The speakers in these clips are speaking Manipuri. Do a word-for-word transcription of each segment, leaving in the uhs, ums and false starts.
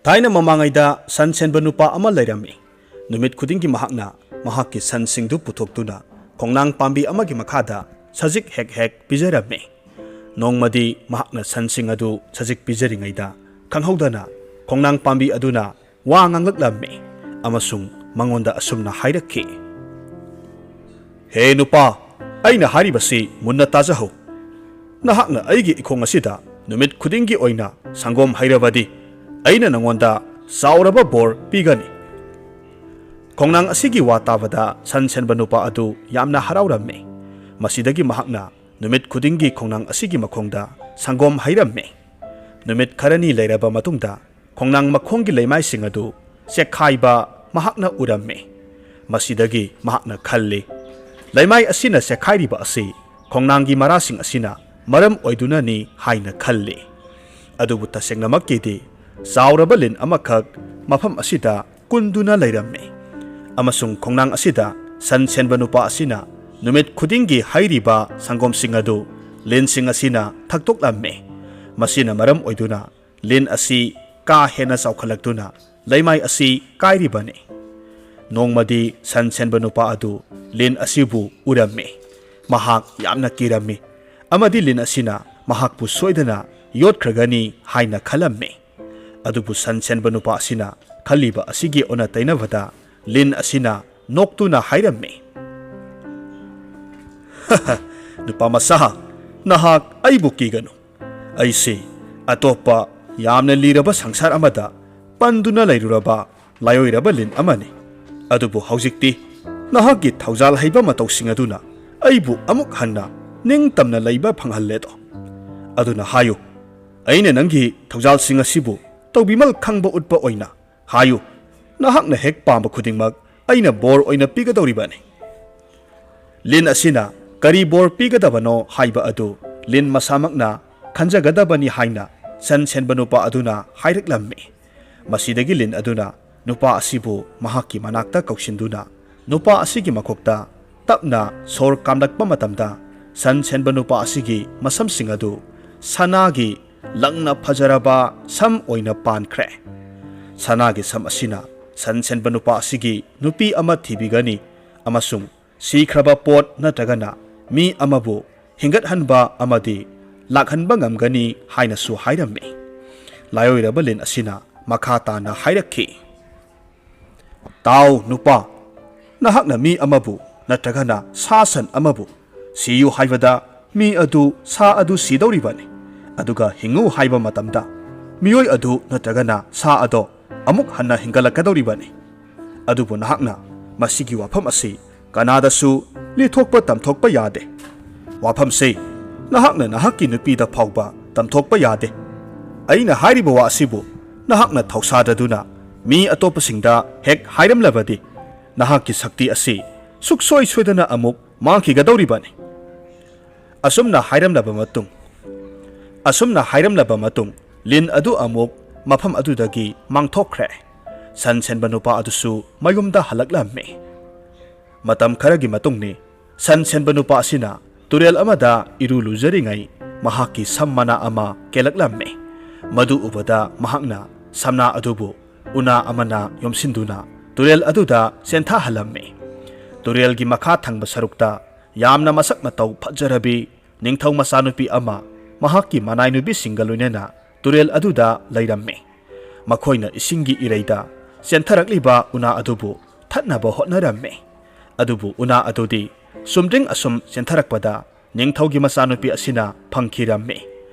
ꯊꯥꯏꯅ ꯃꯃꯥꯡꯉꯩꯗ ꯁꯟ ꯁꯦꯟꯕ ꯅꯨꯄꯥ ꯑꯃ ꯂꯩꯔꯝꯃꯤ꯫ ꯅꯨꯃꯤꯠ ꯈꯨꯗꯤꯡꯒꯤ ꯃꯍꯥꯛꯅ ꯃꯍꯥꯛꯀꯤ ꯁꯟꯁꯤꯡꯗꯨ ꯄꯨꯊꯣꯛꯇꯨꯅ ꯈꯣꯡꯅꯥꯡ ꯄꯥꯝꯕꯤ ꯑꯃꯒꯤ ꯃꯈꯥꯗ ꯁꯖꯤꯛ ꯍꯦꯛ ꯍꯦꯛ ꯄꯤꯖꯔꯝꯃꯤ꯫ ꯅꯣꯡꯃꯗꯤ ꯃꯍꯥꯛꯅ ꯁꯟꯁꯤꯡ ꯑꯗꯨ ꯁꯖꯤꯛ ꯄꯤꯖꯔꯤꯉꯩꯗ ꯈꯪꯍꯧꯗꯅ ꯈꯣꯡꯅꯥꯡ ꯄꯥꯝꯕꯤ ꯑꯗꯨꯅ ꯋꯥ ꯉꯥꯡꯂꯛꯂꯝꯃꯤ ꯑꯃꯁꯨꯡ ꯃꯉꯣꯟꯗ ꯑꯁꯨꯝꯅ ꯍꯥꯏꯔꯛꯈꯤ, "ꯍꯦ ꯅꯨꯄꯥ, ꯑꯩꯅ ꯍꯥꯏꯔꯤꯕꯁꯤ ꯃꯨꯟꯅ ꯇꯥꯖꯍꯧ꯫ ꯅꯍꯥꯛꯅ ꯑꯩꯒꯤ ꯏꯈꯣꯡ ꯑꯁꯤꯗ ꯅꯨꯃꯤꯠ ꯈꯨꯗꯤꯡꯒꯤ ꯑꯣꯏꯅ ꯁꯪꯒꯣꯝ ꯍꯩꯔꯕꯗꯤ ꯑꯩꯅ ꯅꯉꯣꯟꯗ ꯆꯥꯎꯔꯕ ꯕꯣꯔ ꯄꯤꯒꯅꯤ꯫" ꯈꯣꯡꯅꯥꯡ ꯑꯁꯤꯒꯤ ꯋꯥ ꯇꯥꯕꯗ ꯁꯟ ꯁꯦꯟꯕ ꯅꯨꯄꯥ ꯑꯗꯨ ꯌꯥꯝꯅ ꯍꯔꯥꯎꯔꯝꯃꯤ꯫ ꯃꯁꯤꯗꯒꯤ ꯃꯍꯥꯛꯅ ꯅꯨꯃꯤꯠ ꯈꯨꯗꯤꯡꯒꯤ ꯈꯣꯡꯅꯥꯡ ꯑꯁꯤꯒꯤ ꯃꯈꯣꯡꯗ ꯁꯪꯒꯣꯝ ꯍꯩꯔꯝꯃꯤ꯫ ꯅꯨꯃꯤꯠ ꯈꯔꯅꯤ ꯂꯩꯔꯕ ꯃꯇꯨꯡꯗ ꯈꯣꯡꯅꯥꯡ ꯃꯈꯣꯡꯒꯤ ꯂꯩꯃꯥꯏꯁꯤꯡ ꯑꯗꯨ ꯆꯦꯛꯈꯥꯏꯕ ꯃꯍꯥꯛꯅ ꯎꯔꯝꯃꯤ꯫ ꯃꯁꯤꯗꯒꯤ ꯃꯍꯥꯛꯅ ꯈꯜꯂꯤ, "ꯂꯩꯃꯥꯏ ꯑꯁꯤꯅ ꯆꯦꯛꯈꯥꯏꯔꯤꯕ ꯑꯁꯤ ꯈꯣꯡꯅꯥꯡꯒꯤ ꯃꯔꯥꯁꯤꯡ ꯑꯁꯤꯅ ꯃꯔꯝ ꯑꯣꯏꯗꯨꯅꯅꯤ" ꯍꯥꯏꯅ ꯈꯜꯂꯤ꯫ ꯑꯗꯨꯕꯨ ꯇꯁꯦꯡꯅꯃꯛꯀꯤꯗꯤ ꯆꯥꯎꯔꯕ ꯂꯤꯟ ꯑꯃꯈꯛ ꯃꯐꯝ ꯑꯁꯤꯗ ꯀꯨꯟꯗꯨꯅ ꯂꯩꯔꯝꯃꯤ꯫ ꯑꯃꯁꯨꯡ ꯈꯣꯡꯅꯥꯡ ꯑꯁꯤꯗ ꯁꯟ ꯁꯦꯟꯕ ꯅꯨꯄꯥ ꯑꯁꯤꯅ ꯅꯨꯃꯤꯠ ꯈꯨꯗꯤꯡꯒꯤ ꯍꯩꯔꯤꯕ ꯁꯪꯒꯣꯝꯁꯤꯡ ꯑꯗꯨ ꯂꯤꯟꯁꯤꯡ ꯑꯁꯤꯅ ꯊꯛꯇꯣꯛꯂꯝꯃꯤ꯫ ꯃꯁꯤꯅ ꯃꯔꯝ ꯑꯣꯏꯗꯨꯅ ꯂꯤꯟ ꯑꯁꯤ ꯀꯥ ꯍꯦꯟꯅ ꯆꯥꯎꯈꯠꯂꯛꯇꯨꯅ ꯂꯩꯃꯥꯏ ꯑꯁꯤ ꯀꯥꯏꯔꯤꯕꯅꯤ꯫ ꯅꯣꯡꯃꯗꯤ ꯁꯟ ꯁꯦꯟꯕ ꯅꯨꯄꯥ ꯑꯗꯨ ꯂꯤꯟ ꯑꯁꯤꯕꯨ ꯎꯔꯝꯃꯤ꯫ ꯃꯍꯥꯛ ꯌꯥꯝꯅ ꯀꯤꯔꯝꯃꯤ ꯑꯃꯗꯤ ꯂꯤꯟ ꯑꯁꯤꯅ ꯃꯍꯥꯛꯄꯨ ꯁꯣꯏꯗꯅ ꯌꯣꯠꯈ꯭ꯔꯒꯅꯤ ꯍꯥꯏꯅ ꯈꯜꯂꯝꯃꯤ꯫ ꯑꯗꯨꯕꯨ ꯁꯟ ꯁꯦꯟꯕ ꯅꯨꯄꯥ ꯑꯁꯤꯅ ꯈꯜꯂꯤꯕ ꯑꯁꯤꯒꯤ ꯑꯣꯟꯅ ꯇꯩꯅꯕꯗ ꯂꯤꯟ ꯑꯁꯤꯅ ꯅꯣꯛꯇꯨꯅ ꯍꯥꯏꯔꯝꯃꯤ, "ꯅꯨꯄꯥ ꯃꯆꯥ, ꯅꯍꯥꯛ ꯑꯩꯕꯨ ꯀꯤꯒꯅꯨ꯫ ꯑꯩꯁꯤ ꯑꯇꯣꯞꯄ ꯌꯥꯝꯅ ꯂꯤꯔꯕ ꯁꯪꯁꯥꯔ ꯑꯃꯗ ꯄꯟꯗꯨꯅ ꯂꯩꯔꯨꯔꯕ ꯂꯥꯏꯑꯣꯏꯔꯕ ꯂꯤꯟ ꯑꯃꯅꯤ꯫ ꯑꯗꯨꯕꯨ ꯍꯧꯖꯤꯛꯇꯤ ꯅꯍꯥꯛꯀꯤ ꯊꯧꯖꯥꯜ ꯍꯩꯕ ꯃꯇꯧꯁꯤꯡ ꯑꯗꯨꯅ ꯑꯩꯕꯨ ꯑꯃꯨꯛ ꯍꯟꯅ ꯅꯤꯡꯇꯝꯅ ꯂꯩꯕ ꯐꯪꯍꯜꯂꯦꯗꯣ꯫ ꯑꯗꯨꯅ ꯍꯥꯏꯌꯨ, ꯑꯩꯅ ꯅꯪꯒꯤ ꯊꯧꯖꯥꯜꯁꯤꯡ ꯑꯁꯤꯕꯨ ꯇꯧꯕꯤꯃꯜ ꯈꯪꯕ ꯎꯠꯄ ꯑꯣꯏꯅ ꯍꯥꯏꯌꯨ, ꯅꯍꯥꯛꯅ ꯍꯦꯛ ꯄꯥꯝꯕ ꯈꯨꯗꯤꯡꯃꯛ ꯑꯩꯅ ꯕꯣꯔ ꯑꯣꯏꯅ ꯄꯤꯒꯗꯧꯔꯤꯕꯅꯤ꯫" ꯂꯤꯟ ꯑꯁꯤꯅ ꯀꯔꯤ ꯕꯣꯔ ꯄꯤꯒꯗꯕꯅꯣ ꯍꯥꯏꯕ ꯑꯗꯨ ꯂꯤꯟ ꯃꯁꯥꯃꯛꯅ ꯈꯟꯖꯒꯗꯕꯅꯤ ꯍꯥꯏꯅ ꯁꯟ ꯁꯦꯟꯕ ꯅꯨꯄꯥ ꯑꯗꯨꯅ ꯍꯥꯏꯔꯛꯂꯝꯃꯤ꯫ ꯃꯁꯤꯗꯒꯤ ꯂꯤꯟ ꯑꯗꯨꯅ ꯅꯨꯄꯥ ꯑꯁꯤꯕꯨ ꯃꯍꯥꯛꯀꯤ ꯃꯅꯥꯛꯇ ꯀꯧꯁꯤꯟꯗꯨꯅ ꯅꯨꯄꯥ ꯑꯁꯤꯒꯤ ꯃꯀꯣꯛꯇ ꯇꯞꯅ ꯁꯣꯔ ꯀꯥꯝꯂꯛꯄ ꯃꯇꯝꯗ ꯁꯟ ꯁꯦꯟꯕ ꯅꯨꯄꯥ ꯑꯁꯤꯒꯤ ꯃꯁꯝꯁꯤꯡ ꯑꯗꯨ ꯁꯅꯥꯒꯤ ꯂꯪꯅ ꯐꯖꯔꯕ ꯁꯝ ꯑꯣꯏꯅ ꯄꯥꯟꯈ꯭ꯔꯦ꯫ ꯁꯅꯥꯒꯤ ꯁꯝ ꯑꯁꯤꯅ ꯁꯟ ꯁꯦꯟꯕ ꯅꯨꯄꯥ ꯑꯁꯤꯒꯤ ꯅꯨꯄꯤ ꯑꯃ ꯊꯤꯕꯤꯒꯅꯤ ꯑꯃꯁꯨꯡ ꯁꯤꯈ꯭ꯔꯕ ꯄꯣꯠ ꯅꯠꯇ꯭ꯔꯒꯅ ꯃꯤ ꯑꯃꯕꯨ ꯍꯤꯡꯒꯠꯍꯟꯕ ꯑꯃꯗꯤ ꯂꯥꯛꯍꯟꯕ ꯉꯝꯒꯅꯤ ꯍꯥꯏꯅꯁꯨ ꯍꯥꯏꯔꯝꯃꯤ꯫ ꯂꯥꯏꯑꯣꯏꯔꯕ ꯂꯤꯟ ꯑꯁꯤꯅ ꯃꯈꯥ ꯇꯥꯅ ꯍꯥꯏꯔꯛꯈꯤ, "ꯇꯥꯎ ꯅꯨꯄꯥ, ꯅꯍꯥꯛꯅ ꯃꯤ ꯑꯃꯕꯨ ꯅꯠꯇ꯭ꯔꯒꯅ ꯁꯥ ꯁꯟ ꯑꯃꯕꯨ ꯁꯤꯌꯨ ꯍꯥꯏꯕꯗ ꯃꯤ ꯑꯗꯨ, ꯁꯥ ꯑꯗꯨ ꯁꯤꯗꯧꯔꯤꯕꯅꯤ, ꯑꯗꯨꯒ ꯍꯤꯡꯉꯨ ꯍꯥꯏꯕ ꯃꯇꯝꯗ ꯃꯤꯑꯣꯏ ꯑꯗꯨ ꯅꯠꯇ꯭ꯔꯒꯅ ꯁꯥ ꯑꯗꯣ ꯑꯃꯨꯛ ꯍꯟꯅ ꯍꯤꯡꯒꯠꯂꯛꯀꯗꯧꯔꯤꯕꯅꯤ꯫ ꯑꯗꯨꯕꯨ ꯅꯍꯥꯛꯅ ꯃꯁꯤꯒꯤ ꯋꯥꯐꯝ ꯑꯁꯤ ꯀꯅꯥꯗꯁꯨ ꯂꯤꯊꯣꯛꯄ ꯇꯝꯊꯣꯛꯄ ꯌꯥꯗꯦ꯫ ꯋꯥꯐꯝꯁꯤ ꯅꯍꯥꯛꯅ ꯅꯍꯥꯛꯀꯤ ꯅꯨꯄꯤꯗ ꯐꯥꯎꯕ ꯇꯝꯊꯣꯛꯄ ꯌꯥꯗꯦ꯫ ꯑꯩꯅ ꯍꯥꯏꯔꯤꯕ ꯋꯥ ꯑꯁꯤꯕꯨ ꯅꯍꯥꯛꯅ ꯊꯧꯁꯥꯗꯗꯨꯅ ꯃꯤ ꯑꯇꯣꯞꯄꯁꯤꯡꯗ ꯍꯦꯛ ꯍꯥꯏꯔꯝꯂꯕꯗꯤ ꯅꯍꯥꯛꯀꯤ ꯁꯛꯇꯤ ꯑꯁꯤ ꯁꯨꯛꯁꯣꯏ ꯁꯣꯏꯗꯅ ꯑꯃꯨꯛ ꯃꯥꯡꯈꯤꯒꯗꯧꯔꯤꯕꯅꯤ꯫" ꯑꯁꯨꯝꯅ ꯍꯥꯏꯔꯝꯂꯕ ꯃꯇꯨꯡ, ꯑꯁꯨꯝꯅ ꯍꯥꯏꯔꯝꯂꯕ ꯃꯇꯨꯡ, ꯂꯤꯟ ꯑꯗꯨ ꯑꯃꯨꯛ ꯃꯐꯝ ꯑꯗꯨꯗꯒꯤ ꯃꯥꯡꯊꯣꯛꯈ꯭ꯔꯦ꯫ ꯁꯟ ꯁꯦꯟꯕ ꯅꯨꯄꯥ ꯑꯗꯨꯁꯨ ꯃꯌꯨꯝꯗ ꯍꯜꯂꯛꯂꯝꯃꯤ꯫ ꯃꯇꯝ ꯈꯔꯒꯤ ꯃꯇꯨꯡꯅꯤ, ꯁꯟ ꯁꯦꯟꯕ ꯅꯨꯄꯥ ꯑꯁꯤꯅ ꯇꯨꯔꯦꯜ ꯑꯃꯗ ꯏꯔꯨ ꯂꯨꯖꯔꯤꯉꯩ ꯃꯍꯥꯛꯀꯤ ꯁꯝ ꯃꯅꯥ ꯑꯃ ꯀꯦꯜꯂꯛꯂꯝꯃꯤ꯫ ꯃꯗꯨ ꯎꯕꯗ ꯃꯍꯥꯛꯅ ꯁꯝꯅꯥ ꯑꯗꯨꯕꯨ ꯎꯅꯥ ꯑꯃꯅ ꯌꯣꯝꯁꯤꯟꯗꯨꯅ ꯇꯨꯔꯦꯜ ꯑꯗꯨꯗ ꯆꯦꯟꯊꯍꯜꯂꯝꯃꯤ꯫ ꯇꯨꯔꯦꯜꯒꯤ ꯃꯈꯥ ꯊꯪꯕ ꯁꯔꯨꯛꯇ ꯌꯥꯝꯅ ꯃꯁꯛ ꯃꯇꯧ ꯐꯖꯔꯕꯤ ꯅꯤꯡꯊꯧ ꯃꯆꯥꯅꯨꯄꯤ ꯑꯃ ꯃꯍꯥꯛꯀꯤ ꯃꯅꯥꯏꯅꯨꯕꯤꯁꯤꯡꯒ ꯂꯣꯏꯅꯅ ꯇꯨꯔꯦꯜ ꯑꯗꯨꯗ ꯂꯩꯔꯝꯃꯤ꯫ ꯃꯈꯣꯏꯅ ꯏꯁꯤꯡꯒꯤ ꯏꯔꯩꯗ ꯆꯦꯟꯊꯔꯛꯂꯤꯕ ꯎꯅꯥ ꯑꯗꯨꯕꯨ ꯊꯠꯅꯕ ꯍꯣꯠꯅꯔꯝꯃꯤ꯫ ꯑꯗꯨꯕꯨ ꯎꯅꯥ ꯑꯗꯨꯗꯤ ꯆꯨꯝꯗ꯭ꯔꯤꯡ ꯑꯁꯨꯝ ꯆꯦꯟꯊꯔꯛꯄꯗ ꯅꯤꯡꯊꯧꯒꯤ ꯃꯆꯥꯅꯨꯄꯤ ꯑꯁꯤꯅ ꯐꯪꯈꯤꯔꯝꯃꯤ꯫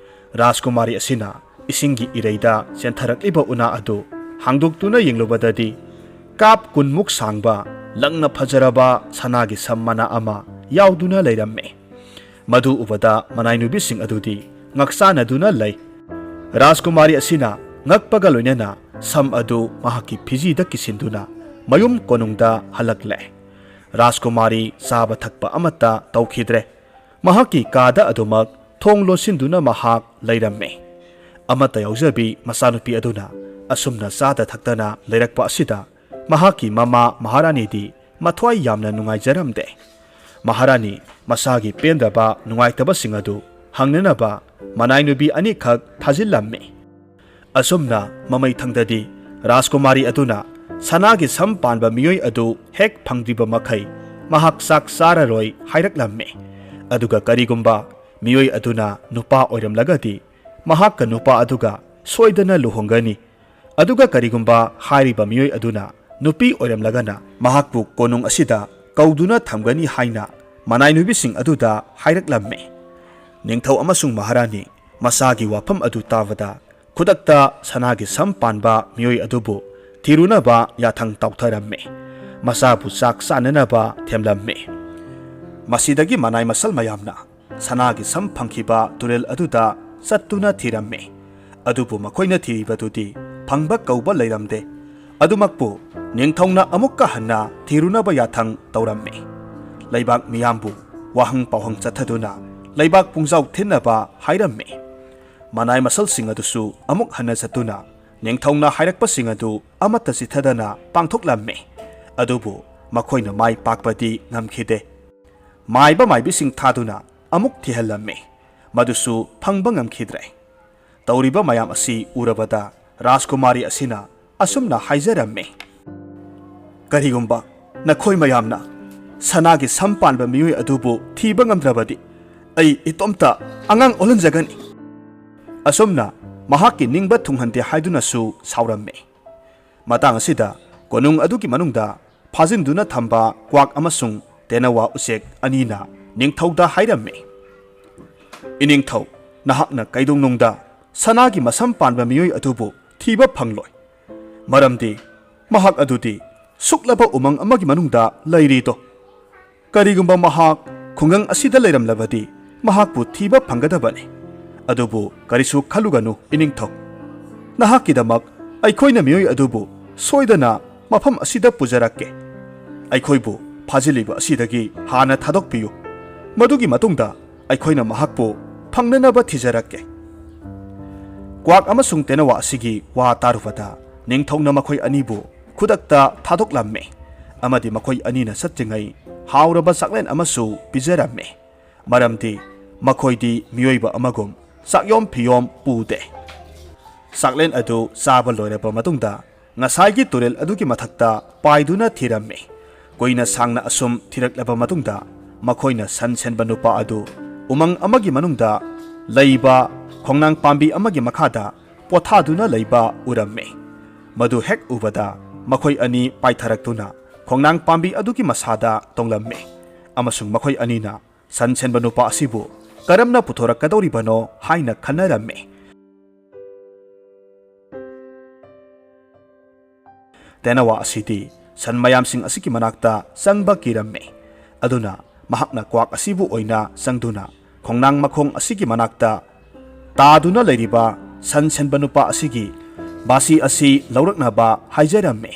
ꯔꯥꯖꯀꯨꯃꯥꯔꯤ ꯑꯁꯤꯅ ꯏꯁꯤꯡꯒꯤ ꯏꯔꯩꯗ ꯆꯦꯟꯊꯔꯛꯂꯤꯕ ꯎꯅꯥ ꯑꯗꯨ ꯍꯥꯡꯗꯣꯛꯇꯨꯅ ꯌꯦꯡꯂꯨꯕꯗꯗꯤ ꯀꯥꯞ ꯀꯨꯟꯃꯨꯛ ꯁꯥꯡꯕ ꯂꯪꯅ ꯐꯖꯔꯕ ꯁꯅꯥꯒꯤ ꯁꯝ ꯃꯅꯥ ꯑꯃ ꯌꯥꯎꯗꯨꯅ ꯂꯩꯔꯝꯃꯤ꯫ ꯃꯗꯨ ꯎꯕꯗ ꯃꯅꯥꯏꯅꯨꯕꯤꯁꯤꯡ ꯑꯗꯨꯗꯤ ꯉꯛꯆꯥꯅꯗꯨꯅ ꯂꯩ꯫ ꯔꯥꯖꯀꯨꯃꯥꯔꯤ ꯑꯁꯤꯅ ꯉꯛꯄꯒ ꯂꯣꯏꯅꯅ ꯁꯝ ꯑꯗꯨ ꯃꯍꯥꯛꯀꯤ ꯐꯤꯖꯤꯗ ꯀꯤꯁꯤꯟꯗꯨꯅ ꯃꯌꯨꯝ ꯀꯣꯅꯨꯡꯗ ꯍꯜꯂꯛꯂꯦ꯫ ꯔꯥꯖꯀꯨꯃꯥꯔꯤ ꯆꯥꯕ ꯊꯛꯄ ꯑꯃꯠꯇ ꯇꯧꯈꯤꯗ꯭ꯔꯦ꯫ ꯃꯍꯥꯛꯀꯤ ꯀꯥꯗ ꯑꯗꯨꯃꯛ ꯊꯣꯡ ꯂꯣꯟꯁꯤꯟꯗꯨꯅ ꯃꯍꯥꯛ ꯂꯩꯔꯝꯃꯤ꯫ ꯑꯃꯠꯇ ꯌꯥꯎꯖꯕꯤ ꯃꯆꯥꯅꯨꯄꯤ ꯑꯗꯨꯅ ꯑꯁꯨꯝꯅ ꯆꯥꯗ ꯊꯛꯇꯅ ꯂꯩꯔꯛꯄ ꯑꯁꯤꯗ ꯃꯍꯥꯛꯀꯤ ꯃꯃꯥ ꯃꯍꯥꯔꯥꯅꯤꯗꯤ ꯃꯊ꯭ꯋꯥꯏ ꯌꯥꯝꯅ ꯅꯨꯡꯉꯥꯏꯖꯔꯝꯗꯦ꯫ ꯃꯍꯥꯔꯥꯅꯤ ꯃꯁꯥꯒꯤ ꯄꯦꯟꯗꯕ ꯅꯨꯡꯉꯥꯏꯇꯕꯁꯤꯡ ꯑꯗꯨ ꯍꯪꯅꯅꯕ ꯃꯅꯥꯏꯅꯨꯕꯤ ꯑꯅꯤꯈꯛ ꯊꯥꯖꯤꯜꯂꯝꯃꯤ꯫ ꯑꯁꯨꯝꯅ ꯃꯃꯩꯊꯪꯗꯗꯤ ꯔꯥꯖꯀꯨꯃꯥꯔꯤ ꯑꯗꯨꯅ ꯁꯅꯥꯒꯤ ꯁꯝ ꯄꯥꯟꯕ ꯃꯤꯑꯣꯏ ꯑꯗꯨ ꯍꯦꯛ ꯐꯪꯗ꯭ꯔꯤꯕ ꯃꯈꯩ ꯃꯍꯥꯛ ꯆꯥꯛ ꯆꯥꯔꯔꯣꯏ ꯍꯥꯏꯔꯛꯂꯝꯃꯤ꯫ ꯑꯗꯨꯒ ꯀꯔꯤꯒꯨꯝꯕ ꯃꯤꯑꯣꯏ ꯑꯗꯨꯅ ꯅꯨꯄꯥ ꯑꯣꯏꯔꯝꯂꯒꯗꯤ, ꯃꯍꯥꯛꯀ ꯅꯨꯄꯥ ꯑꯗꯨꯒ ꯁꯣꯏꯗꯅ ꯂꯨꯍꯣꯡꯒꯅꯤ꯫ ꯑꯗꯨꯒ ꯀꯔꯤꯒꯨꯝꯕ ꯍꯥꯏꯔꯤꯕ ꯃꯤꯑꯣꯏ ꯑꯗꯨꯅ ꯅꯨꯄꯤ ꯑꯣꯏꯔꯝꯂꯒꯅ, ꯃꯍꯥꯛꯄꯨ ꯀꯣꯅꯨꯡ ꯑꯁꯤꯗ ꯀꯧꯗꯨꯅ ꯊꯝꯒꯅꯤ ꯍꯥꯏꯅ ꯃꯅꯥꯏꯅꯨꯕꯤꯁꯤꯡ ꯑꯗꯨꯗ ꯍꯥꯏꯔꯛꯂꯝꯃꯤ꯫ ꯅꯤꯡꯊꯧ ꯑꯃꯁꯨꯡ ꯃꯍꯥꯔꯥꯅꯤ ꯃꯆꯥꯒꯤ ꯋꯥꯐꯝ ꯑꯗꯨ ꯇꯥꯕꯗ, ꯈꯨꯗꯛꯇ ꯁꯅꯥꯒꯤ ꯁꯝ ꯄꯥꯟꯕ ꯃꯤꯑꯣꯏ ꯑꯗꯨꯕꯨ ꯊꯤꯔꯨꯅꯕ ꯌꯥꯊꯪ ꯇꯧꯊꯔꯝꯃꯤ꯫ ꯃꯆꯥꯕꯨ ꯆꯥꯛ ꯆꯥꯅꯅꯕ ꯊꯦꯝꯂꯝꯃꯤ꯫ ꯃꯁꯤꯗꯒꯤ ꯃꯅꯥꯏ ꯃꯁꯜ ꯃꯌꯥꯝꯅ ꯁꯅꯥꯒꯤ ꯁꯝ ꯐꯪꯈꯤꯕ ꯇꯨꯔꯦꯜ ꯑꯗꯨꯗ ꯆꯠꯇꯨꯅ ꯊꯤꯔꯝꯃꯤ꯫ ꯑꯗꯨꯕꯨ ꯃꯈꯣꯏꯅ ꯊꯤꯔꯤꯕꯗꯨꯗꯤ ꯐꯪꯕ ꯀꯧꯕ ꯂꯩꯔꯝꯗꯦ꯫ ꯑꯗꯨꯃꯛꯄꯨ ꯅꯤꯡꯊꯧꯅ ꯑꯃꯨꯛꯀ ꯍꯟꯅ ꯊꯤꯔꯨꯅꯕ ꯌꯥꯊꯪ ꯇꯧꯔꯝꯃꯤ꯫ ꯂꯩꯕꯥꯛ ꯃꯤꯌꯥꯝꯕꯨ ꯋꯥꯍꯪ ꯄꯥꯎꯍꯪ ꯆꯠꯊꯗꯨꯅ ꯂꯩꯕꯥꯛ ꯄꯨꯡꯖꯥꯎ ꯊꯤꯟꯅꯕ ꯍꯥꯏꯔꯝꯃꯤ꯫ ꯃꯅꯥꯏ ꯃꯁꯜꯁꯤꯡ ꯑꯗꯨꯁꯨ ꯑꯃꯨꯛ ꯍꯟꯅ ꯆꯠꯇꯨꯅ ꯅꯤꯡꯊꯧꯅ ꯍꯥꯏꯔꯛꯄꯁꯤꯡ ꯑꯗꯨ ꯑꯃꯠꯇ ꯆꯤꯠꯊꯗꯅ ꯄꯥꯡꯊꯣꯛꯂꯝꯃꯤ꯫ ꯑꯗꯨꯕꯨ ꯃꯈꯣꯏꯅ ꯃꯥꯏ ꯄꯥꯛꯄꯗꯤ ꯉꯝꯈꯤꯗꯦ꯫ ꯃꯥꯏꯕ ꯃꯥꯏꯕꯤꯁꯤꯡ ꯊꯥꯗꯨꯅ ꯑꯃꯨꯛ ꯊꯤꯍꯜꯂꯝꯃꯤ꯫ ꯃꯗꯨꯁꯨ ꯐꯪꯕ ꯉꯝꯈꯤꯗ꯭ꯔꯦ꯫ ꯇꯧꯔꯤꯕ ꯃꯌꯥꯝ ꯑꯁꯤ ꯎꯔꯕꯗ ꯔꯥꯖꯀꯨꯃꯥꯔꯤ ꯑꯁꯤꯅ ꯑꯁꯨꯝꯅ ꯍꯥꯏꯖꯔꯝꯃꯤ, "ꯀꯔꯤꯒꯨꯝꯕ ꯅꯈꯣꯏ ꯃꯌꯥꯝꯅ ꯁꯅꯥꯒꯤ ꯁꯝ ꯄꯥꯟꯕ ꯃꯤꯑꯣꯏ ꯑꯗꯨꯕꯨ ꯊꯤꯕ ꯉꯝꯗ꯭ꯔꯕꯗꯤ, ꯑꯩ ꯏꯇꯣꯝꯇ ꯑꯉꯥꯡ ꯑꯣꯜꯍꯟꯖꯒꯅꯤ"꯫ ꯑꯁꯨꯝꯅ ꯃꯍꯥꯛꯀꯤ ꯅꯤꯡꯕ ꯊꯨꯡꯍꯟꯗꯦ ꯍꯥꯏꯗꯨꯅꯁꯨ ꯁꯥꯎꯔꯝꯃꯤ꯫ ꯃꯇꯥꯡ ꯑꯁꯤꯗ ꯀꯣꯅꯨꯡ ꯑꯗꯨꯒꯤ ꯃꯅꯨꯡꯗ ꯐꯥꯖꯤꯟꯗꯨꯅ ꯊꯝꯕ ꯀ꯭ꯋꯥꯛ ꯑꯃꯁꯨꯡ ꯇꯦꯅꯋꯥ ꯎꯆꯦꯛ ꯑꯅꯤꯅ ꯅꯤꯡꯊꯧꯗ ꯍꯥꯏꯔꯝꯃꯤ, "ꯏꯅꯤꯡꯊꯧ, ꯅꯍꯥꯛꯅ ꯀꯩꯗꯧꯅꯨꯡꯗ ꯁꯅꯥꯒꯤ ꯃꯁꯝ ꯄꯥꯟꯕ ꯃꯤꯑꯣꯏ ꯑꯗꯨꯕꯨ ꯊꯤꯕ ꯐꯪꯂꯣꯏ꯫ ꯃꯔꯝꯗꯤ ꯃꯍꯥꯛ ꯑꯗꯨꯗꯤ ꯁꯨꯛꯂꯕ ꯎꯃꯪ ꯑꯃꯒꯤ ꯃꯅꯨꯡꯗ ꯂꯩꯔꯤꯗꯣ꯫ ꯀꯔꯤꯒꯨꯝꯕ ꯃꯍꯥꯛ ꯈꯨꯡꯒꯪ ꯑꯁꯤꯗ ꯂꯩꯔꯝꯂꯕꯗꯤ ꯃꯍꯥꯛꯄꯨ ꯊꯤꯕ ꯐꯪꯒꯗꯕꯅꯤ꯫ ꯑꯗꯨꯕꯨ ꯀꯔꯤꯁꯨ ꯈꯜꯂꯨꯒꯅꯨ, ꯏꯅꯤꯡꯊꯧ꯫ ꯅꯍꯥꯛꯀꯤꯗꯃꯛ ꯑꯩꯈꯣꯏꯅ ꯃꯤꯑꯣꯏ ꯑꯗꯨꯕꯨ ꯁꯣꯏꯗꯅ ꯃꯐꯝ ꯑꯁꯤꯗ ꯄꯨꯖꯔꯛꯀꯦ꯫ ꯑꯩꯈꯣꯏꯕꯨ ꯐꯥꯖꯤꯜꯂꯤꯕ ꯑꯁꯤꯗꯒꯤ ꯍꯥꯟꯅ ꯊꯥꯗꯣꯛꯄꯤꯌꯨ꯫ ꯃꯗꯨꯒꯤ ꯃꯇꯨꯡꯗ ꯑꯩꯈꯣꯏꯅ ꯃꯍꯥꯛꯄꯨ ꯐꯪꯅꯅꯕ ꯊꯤꯖꯔꯛꯀꯦ"꯫ ꯀ꯭ꯋꯥꯛ ꯑꯃꯁꯨꯡ ꯇꯦꯅꯋꯥ ꯑꯁꯤꯒꯤ ꯋꯥ ꯇꯥꯔꯨꯕꯗ ꯅꯤꯡꯊꯧꯅ ꯃꯈꯣꯏ ꯑꯅꯤꯕꯨ ꯈꯨꯗꯛꯇ ꯊꯥꯗꯣꯛꯂꯝꯃꯤ ꯑꯃꯗꯤ ꯃꯈꯣꯏ ꯑꯅꯤꯅ ꯆꯠꯇ꯭ꯔꯤꯉꯩ ꯍꯥꯎꯔꯕ ꯆꯥꯛꯂꯦꯟ ꯑꯃꯁꯨ ꯄꯤꯖꯔꯝꯃꯤ꯫ ꯃꯔꯝꯗꯤ ꯃꯈꯣꯏꯗꯤ ꯃꯤꯑꯣꯏꯕ ꯑꯃꯒꯨꯝ ꯆꯥꯛꯌꯣꯝ ꯐꯤꯌꯣꯝ ꯄꯨꯗꯦ꯫ ꯆꯥꯛꯂꯦꯟ ꯑꯗꯨ ꯆꯥꯕ ꯂꯣꯏꯔꯕ ꯃꯇꯨꯡꯗ ꯉꯁꯥꯏꯒꯤ ꯇꯨꯔꯦꯜ ꯑꯗꯨꯒꯤ ꯃꯊꯛꯇ ꯄꯥꯏꯗꯨꯅ ꯊꯤꯔꯝꯃꯤ꯫ ꯀꯨꯏꯅ ꯁꯥꯡꯅ ꯑꯁꯨꯝ ꯊꯤꯔꯛꯂꯕ ꯃꯇꯨꯡꯗ ꯃꯈꯣꯏꯅ ꯁꯟ ꯁꯦꯟꯕ ꯅꯨꯄꯥ ꯑꯗꯨ ꯎꯃꯪ ꯑꯃꯒꯤ ꯃꯅꯨꯡꯗ ꯂꯩꯕ ꯈꯣꯡꯅꯥꯡ ꯄꯥꯝꯕꯤ ꯑꯃꯒꯤ ꯃꯈꯥꯗ ꯄꯣꯊꯥꯗꯨꯅ ꯂꯩꯕ ꯎꯔꯝꯃꯤ꯫ ꯃꯗꯨ ꯍꯦꯛ ꯎꯕꯗ ꯃꯈꯣꯏ ꯑꯅꯤ ꯄꯥꯏꯊꯔꯛꯇꯨꯅ ꯈꯣꯡꯅꯥꯡ ꯄꯥꯝꯕꯤ ꯑꯗꯨꯒꯤ ꯃꯁꯥꯗ ꯇꯣꯡꯂꯝꯃꯤ ꯑꯃꯁꯨꯡ ꯃꯈꯣꯏ ꯑꯅꯤꯅ ꯁꯟ ꯁꯦꯟꯕ ꯅꯨꯄꯥ ꯑꯁꯤꯕꯨ ꯀꯔꯝꯅ ꯄꯨꯊꯣꯔꯛꯀꯗꯧꯔꯤꯕꯅꯣ ꯍꯥꯏꯅ ꯈꯟꯅꯔꯝꯃꯤ꯫ ꯇꯦꯅꯋꯥ ꯑꯁꯤꯗꯤ ꯁꯟ ꯃꯌꯥꯝꯁꯤꯡ ꯑꯁꯤꯒꯤ ꯃꯅꯥꯛꯇ ꯆꯪꯕ ꯀꯤꯔꯝꯃꯤ꯫ ꯑꯗꯨꯅ ꯃꯍꯥꯛꯅ ꯀ꯭ꯋꯥꯛ ꯑꯁꯤꯕꯨ ꯑꯣꯏꯅ ꯆꯪꯗꯨꯅ ꯈꯣꯡꯅꯥꯡ ꯃꯈꯣꯡ ꯑꯁꯤꯒꯤ ꯃꯅꯥꯛꯇ ꯇꯥꯗꯨꯅ ꯂꯩꯔꯤꯕ ꯁꯟ ꯁꯦꯟꯕ ꯅꯨꯄꯥ ꯑꯁꯤꯒꯤ ꯕꯥꯁꯤ ꯑꯁꯤ ꯂꯧꯔꯛꯅꯕ ꯍꯥꯏꯖꯔꯝꯃꯤ꯫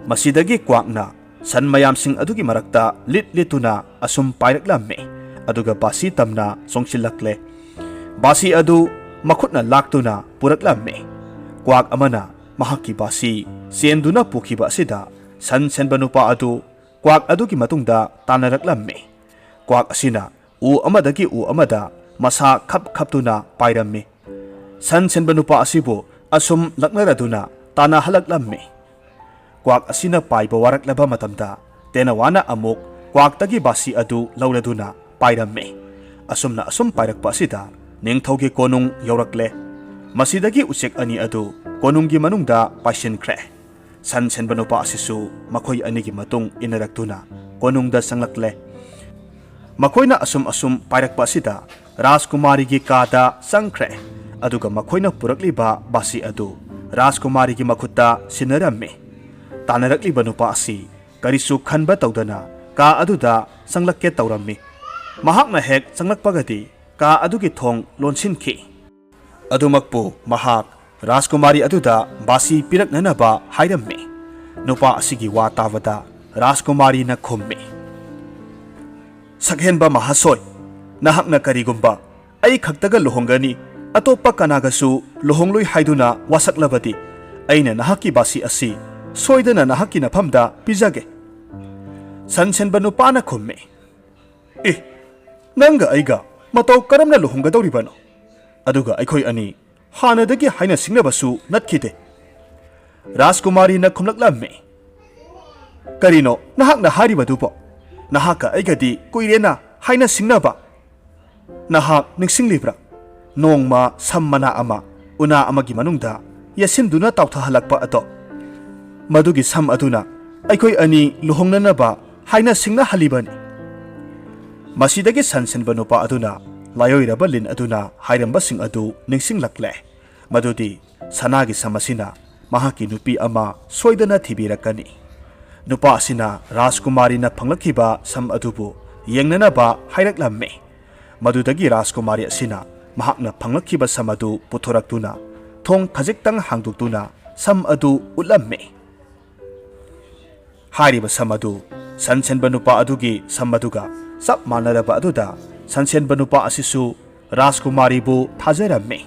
ꯃꯁꯤꯗꯒꯤ ꯀ꯭ꯋꯥꯛꯅ ꯁꯟ ꯃꯌꯥꯝꯁꯤꯡ ꯑꯗꯨꯒꯤ ꯃꯔꯛꯇ ꯂꯤꯠ ꯂꯤꯠꯇꯨꯅ ꯑꯁꯨꯝ ꯄꯥꯏꯔꯛꯂꯝꯃꯤ, ꯑꯗꯨꯒ ꯕꯥꯁꯤ ꯇꯝꯅ ꯆꯣꯡꯁꯤꯜꯂꯛꯂꯦ꯫ ꯕꯥꯁꯤ ꯑꯗꯨ ꯃꯈꯨꯠꯅ ꯂꯥꯛꯇꯨꯅ ꯄꯨꯔꯛꯂꯝꯃꯤ꯫ ꯀ꯭ꯋꯥꯛ ꯑꯃꯅ ꯃꯍꯥꯛꯀꯤ ꯕꯥꯁꯤ ꯆꯦꯟꯗꯨꯅ ꯄꯨꯈꯤꯕ ꯑꯁꯤꯗ ꯁꯟ ꯁꯦꯟꯕ ꯅꯨꯄꯥ ꯑꯗꯨ ꯀ꯭ꯋꯥꯛ ꯑꯗꯨꯒꯤ ꯃꯇꯨꯡꯗ ꯇꯥꯟꯅꯔꯛꯂꯝꯃꯤ꯫ ꯀ꯭ꯋꯥꯛ ꯑꯁꯤꯅ ꯎ ꯑꯃꯗꯒꯤ ꯎ ꯑꯃꯗ ꯃꯁꯥ ꯈꯞ ꯈꯞꯇꯨꯅ ꯄꯥꯏꯔꯝꯃꯤ꯫ ꯁꯟ ꯁꯦꯟꯕ ꯅꯨꯄꯥ ꯑꯁꯤꯕꯨ ꯑꯁꯨꯝ ꯂꯛꯅꯔꯗꯨꯅ ꯇꯥꯟꯅꯍꯜꯂꯛꯂꯝꯃꯤ꯫ ꯀ꯭ꯋꯥꯛ ꯑꯁꯤꯅ ꯄꯥꯏꯕ ꯋꯥꯔꯛꯂꯕ ꯃꯇꯝꯗ ꯇꯦꯅꯋꯥꯅ ꯑꯃꯨꯛ ꯀ꯭ꯋꯥꯛꯇꯒꯤ ꯕꯥꯁꯤ ꯑꯗꯨ ꯂꯧꯔꯗꯨꯅ ꯄꯥꯏꯔꯝꯃꯤ꯫ ꯑꯁꯨꯝꯅ ꯑꯁꯨꯝ ꯄꯥꯏꯔꯛꯄ ꯑꯁꯤꯗ ꯅꯤꯡꯊꯧꯒꯤ ꯀꯣꯅꯨꯡ ꯌꯧꯔꯛꯂꯦ꯫ ꯃꯁꯤꯗꯒꯤ ꯎꯆꯦꯛ ꯑꯅꯤ ꯑꯗꯨ ꯀꯣꯅꯨꯡꯒꯤ ꯃꯅꯨꯡꯗ ꯄꯥꯏꯁꯤꯟꯈ꯭ꯔꯦ꯫ ꯁꯟ ꯁꯦꯟꯕ ꯅꯨꯄꯥ ꯑꯁꯤꯁꯨ ꯃꯈꯣꯏ ꯑꯅꯤꯒꯤ ꯃꯇꯨꯡ ꯏꯟꯅꯔꯛꯇꯨꯅ ꯀꯣꯅꯨꯡꯗ ꯆꯪꯂꯛꯂꯦ꯫ ꯃꯈꯣꯏꯅ ꯑꯁꯨꯝ ꯑꯁꯨꯝ ꯄꯥꯏꯔꯛꯄ ꯑꯁꯤꯗ ꯔꯥꯖꯀꯨꯃꯥꯔꯤꯒꯤ ꯀꯥꯗ ꯆꯪꯈ꯭ꯔꯦ, ꯑꯗꯨꯒ ꯃꯈꯣꯏꯅ ꯄꯨꯔꯛꯂꯤꯕ ꯕꯥꯁꯤ ꯑꯗꯨ ꯔꯥꯖꯀꯨꯃꯥꯔꯤꯒꯤ ꯃꯈꯨꯠꯇ ꯁꯤꯟꯅꯔꯝꯃꯤ꯫ ꯇꯥꯟꯅꯔꯛꯂꯤꯕ ꯅꯨꯄꯥ ꯑꯁꯤ ꯀꯔꯤꯁꯨ ꯈꯟꯕ ꯇꯧꯗꯅ ꯀꯥ ꯑꯗꯨꯗ ꯆꯪꯂꯛꯀꯦ ꯇꯧꯔꯝꯃꯤ꯫ ꯃꯍꯥꯛꯅ ꯍꯦꯛ ꯆꯪꯂꯛꯄꯒꯗꯤ ꯀꯥ ꯑꯗꯨꯒꯤ ꯊꯣꯡ ꯂꯣꯟꯁꯤꯟꯈꯤ꯫ ꯑꯗꯨꯃꯛꯄꯨ ꯃꯍꯥꯛ ꯔꯥꯖꯀꯨꯃꯥꯔꯤ ꯑꯗꯨꯗ ꯕꯥꯁꯤ ꯄꯤꯔꯛꯅꯅꯕ ꯍꯥꯏꯔꯝꯃꯤ꯫ ꯅꯨꯄꯥ ꯑꯁꯤꯒꯤ ꯋꯥ ꯇꯥꯕꯗ ꯔꯥꯖꯀꯨꯃꯥꯔꯤꯅ ꯈꯨꯝꯃꯤ, "ꯁꯛꯍꯦꯟꯕ ꯃꯍꯥꯁꯣꯏ, ꯅꯍꯥꯛꯅ ꯀꯔꯤꯒꯨꯝꯕ ꯑꯩ ꯈꯛꯇꯒ ꯂꯨꯍꯣꯡꯒꯅꯤ, ꯑꯇꯣꯞꯄ ꯀꯅꯥꯒꯁꯨ ꯂꯨꯍꯣꯡꯂꯣꯏ ꯍꯥꯏꯗꯨꯅ ꯋꯥꯁꯛꯂꯕꯗꯤ, ꯑꯩꯅ ꯅꯍꯥꯛꯀꯤ ꯕꯥꯁꯤ ꯑꯁꯤ ꯁꯣꯏꯗꯅ ꯅꯍꯥꯛꯀꯤ ꯅꯐꯝꯗ ꯄꯤꯖꯒꯦ꯫" ꯁꯟ ꯁꯦꯟꯕ ꯅꯨꯄꯥꯅ ꯈꯨꯝꯃꯤ, "ꯑꯦ, ꯅꯪꯒ ꯑꯩꯒ ꯃꯇꯧ ꯀꯔꯝꯅ ꯂꯨꯍꯣꯡꯒꯗꯧꯔꯤꯕꯅꯣ? ꯑꯗꯨꯒ ꯑꯩꯈꯣꯏ ꯑꯅꯤ ꯍꯥꯟꯅꯗꯒꯤ ꯍꯥꯏꯅ ꯁꯤꯡꯅꯕꯁꯨ ꯅꯠꯈꯤꯗꯦ꯫ ꯔꯥꯖꯀꯨꯃꯥꯔꯤꯅ ꯈꯨꯝꯂꯛꯂꯝꯃꯤ, "ꯀꯔꯤꯅꯣ ꯅꯍꯥꯛꯅ ꯍꯥꯏꯔꯤꯕꯗꯨꯕꯣ? ꯅꯍꯥꯛꯀ ꯑꯩꯒꯗꯤ ꯀꯨꯏꯔꯦꯅ ꯍꯥꯏꯅ ꯁꯤꯡꯅꯕ꯫ ꯅꯍꯥꯛ ꯅꯤꯡꯁꯤꯡꯂꯤꯕ꯭ꯔꯥ? ꯅꯣꯡꯃ ꯁꯝ ꯃꯅꯥ ꯑꯃ ꯎꯅꯥ ꯑꯃꯒꯤ ꯃꯅꯨꯡꯗ ꯌꯦꯠꯁꯤꯟꯗꯨꯅ ꯇꯥꯎꯊꯍꯜꯂꯛꯄ ꯑꯗꯣ꯫ ꯃꯗꯨꯒꯤ ꯁꯝ ꯑꯗꯨꯅ ꯑꯩꯈꯣꯏ ꯑꯅꯤ ꯂꯨꯍꯣꯡꯅꯅꯕ ꯍꯥꯏꯅ ꯁꯤꯡꯅꯍꯜꯂꯤꯕꯅꯤ꯫" ꯃꯁꯤꯗꯒꯤ ꯁꯟ ꯁꯦꯟꯕ ꯅꯨꯄꯥ ꯑꯗꯨꯅ ꯂꯥꯏꯑꯣꯏꯔꯕ ꯂꯤꯟ ꯑꯗꯨꯅ ꯍꯥꯏꯔꯝꯕꯁꯤꯡ ꯑꯗꯨ ꯅꯤꯡꯁꯤꯡꯂꯛꯂꯦ꯫ ꯃꯗꯨꯗꯤ ꯁꯅꯥꯒꯤ ꯁꯝ ꯑꯁꯤꯅ ꯃꯍꯥꯛꯀꯤ ꯅꯨꯄꯤ ꯑꯃ ꯁꯣꯏꯗꯅ ꯊꯤꯕꯤꯔꯛꯀꯅꯤ꯫ ꯅꯨꯄꯥ ꯑꯁꯤꯅ ꯔꯥꯖꯀꯨꯃꯥꯔꯤꯅ ꯐꯪꯂꯛꯈꯤꯕ ꯁꯝ ꯑꯗꯨꯕꯨ ꯌꯦꯡꯅꯅꯕ ꯍꯥꯏꯔꯛꯂꯝꯃꯤ꯫ ꯃꯗꯨꯗꯒꯤ ꯔꯥꯖꯀꯨꯃꯥꯔꯤ ꯑꯁꯤꯅ ꯃꯍꯥꯛꯅ ꯐꯪꯂꯛꯈꯤꯕ ꯁꯝ ꯑꯗꯨ ꯄꯨꯊꯣꯔꯛꯇꯨꯅ ꯊꯣꯡ ꯈꯖꯤꯛꯇꯪ ꯍꯥꯡꯗꯣꯛꯇꯨꯅ ꯁꯝ ꯑꯗꯨ ꯎꯠꯂꯝꯃꯤ꯫ ꯍꯥꯏꯔꯤꯕ ꯁꯝ ꯑꯗꯨ ꯁꯟ ꯁꯦꯟꯕ ꯅꯨꯄꯥ ꯑꯗꯨꯒꯤ ꯁꯝ ꯑꯗꯨꯒ ꯆꯞ ꯃꯥꯟꯅꯔꯕ ꯑꯗꯨꯗ ꯁꯟ ꯁꯦꯟꯕ ꯅꯨꯄꯥ ꯑꯁꯤꯁꯨ ꯔꯥꯖꯀꯨꯃꯥꯔꯤꯕꯨ ꯊꯥꯖꯔꯝꯃꯤ꯫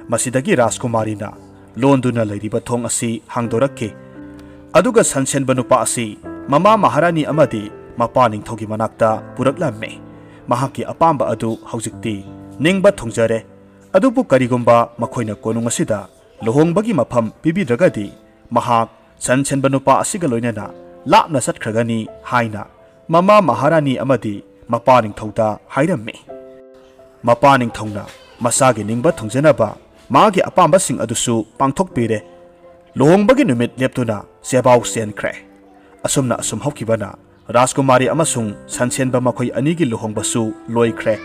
ꯃꯁꯤꯗꯒꯤ ꯔꯥꯖꯀꯨꯃꯥꯔꯤꯅ ꯂꯣꯟꯗꯨꯅ ꯂꯩꯔꯤꯕ ꯊꯣꯡ ꯑꯁꯤ ꯍꯥꯡꯗꯣꯔꯛꯈꯤ꯫ ꯑꯗꯨꯒ ꯁꯟ ꯁꯦꯟꯕ ꯅꯨꯄꯥ ꯑꯁꯤ ꯃꯃꯥ ꯃꯍꯥꯔꯥꯅꯤ ꯑꯃꯗꯤ ꯃꯄꯥ ꯅꯤꯡꯊꯧꯒꯤ ꯃꯅꯥꯛꯇ ꯄꯨꯔꯛꯂꯝꯃꯤ꯫ ꯃꯍꯥꯛꯀꯤ ꯑꯄꯥꯝꯕ ꯑꯗꯨ ꯍꯧꯖꯤꯛꯇꯤ ꯅꯤꯡꯕ ꯊꯨꯡꯖꯔꯦ꯫ ꯑꯗꯨꯕꯨ ꯀꯔꯤꯒꯨꯝꯕ ꯃꯈꯣꯏꯅ ꯀꯣꯅꯨꯡ ꯑꯁꯤꯗ ꯂꯨꯍꯣꯡꯕꯒꯤ ꯃꯐꯝ ꯄꯤꯕꯤꯗ꯭ꯔꯒꯗꯤ ꯃꯍꯥꯛ ꯁꯟ ꯁꯦꯟꯕ ꯅꯨꯄꯥ ꯑꯁꯤꯒ ꯂꯣꯏꯅꯅ ꯂꯥꯞꯅ ꯆꯠꯈ꯭ꯔꯒꯅꯤ ꯍꯥꯏꯅ ꯃꯃꯥ ꯃꯍꯥꯔꯥꯅꯤ ꯑꯃꯗꯤ ꯃꯄꯥ ꯅꯤꯡꯊꯧꯗ ꯍꯥꯏꯔꯝꯃꯤ꯫ ꯃꯄꯥ ꯅꯤꯡꯊꯧꯅ ꯃꯆꯥꯒꯤ ꯅꯤꯡꯕ ꯊꯨꯡꯖꯅꯕ ꯃꯥꯒꯤ ꯑꯄꯥꯝꯕꯁꯤꯡ ꯑꯗꯨꯁꯨ ꯄꯥꯡꯊꯣꯛꯄꯤꯔꯦ꯫ ꯂꯨꯍꯣꯡꯕꯒꯤ ꯅꯨꯃꯤꯠ ꯂꯦꯞꯇꯨꯅ ꯆꯦꯕꯥꯎ ꯆꯦꯟꯈ꯭ꯔꯦ꯫ ꯑꯁꯨꯝꯅ ꯑꯁꯨꯝ ꯍꯧꯈꯤꯕꯅ ꯔꯥꯖꯀꯨꯃꯥꯔꯤ ꯑꯃꯁꯨꯡ ꯁꯟꯁꯦꯟꯕ ꯃꯈꯣꯏ ꯑꯅꯤꯒꯤ ꯂꯨꯍꯣꯡꯕꯁꯨ ꯂꯣꯏꯈ꯭ꯔꯦ꯫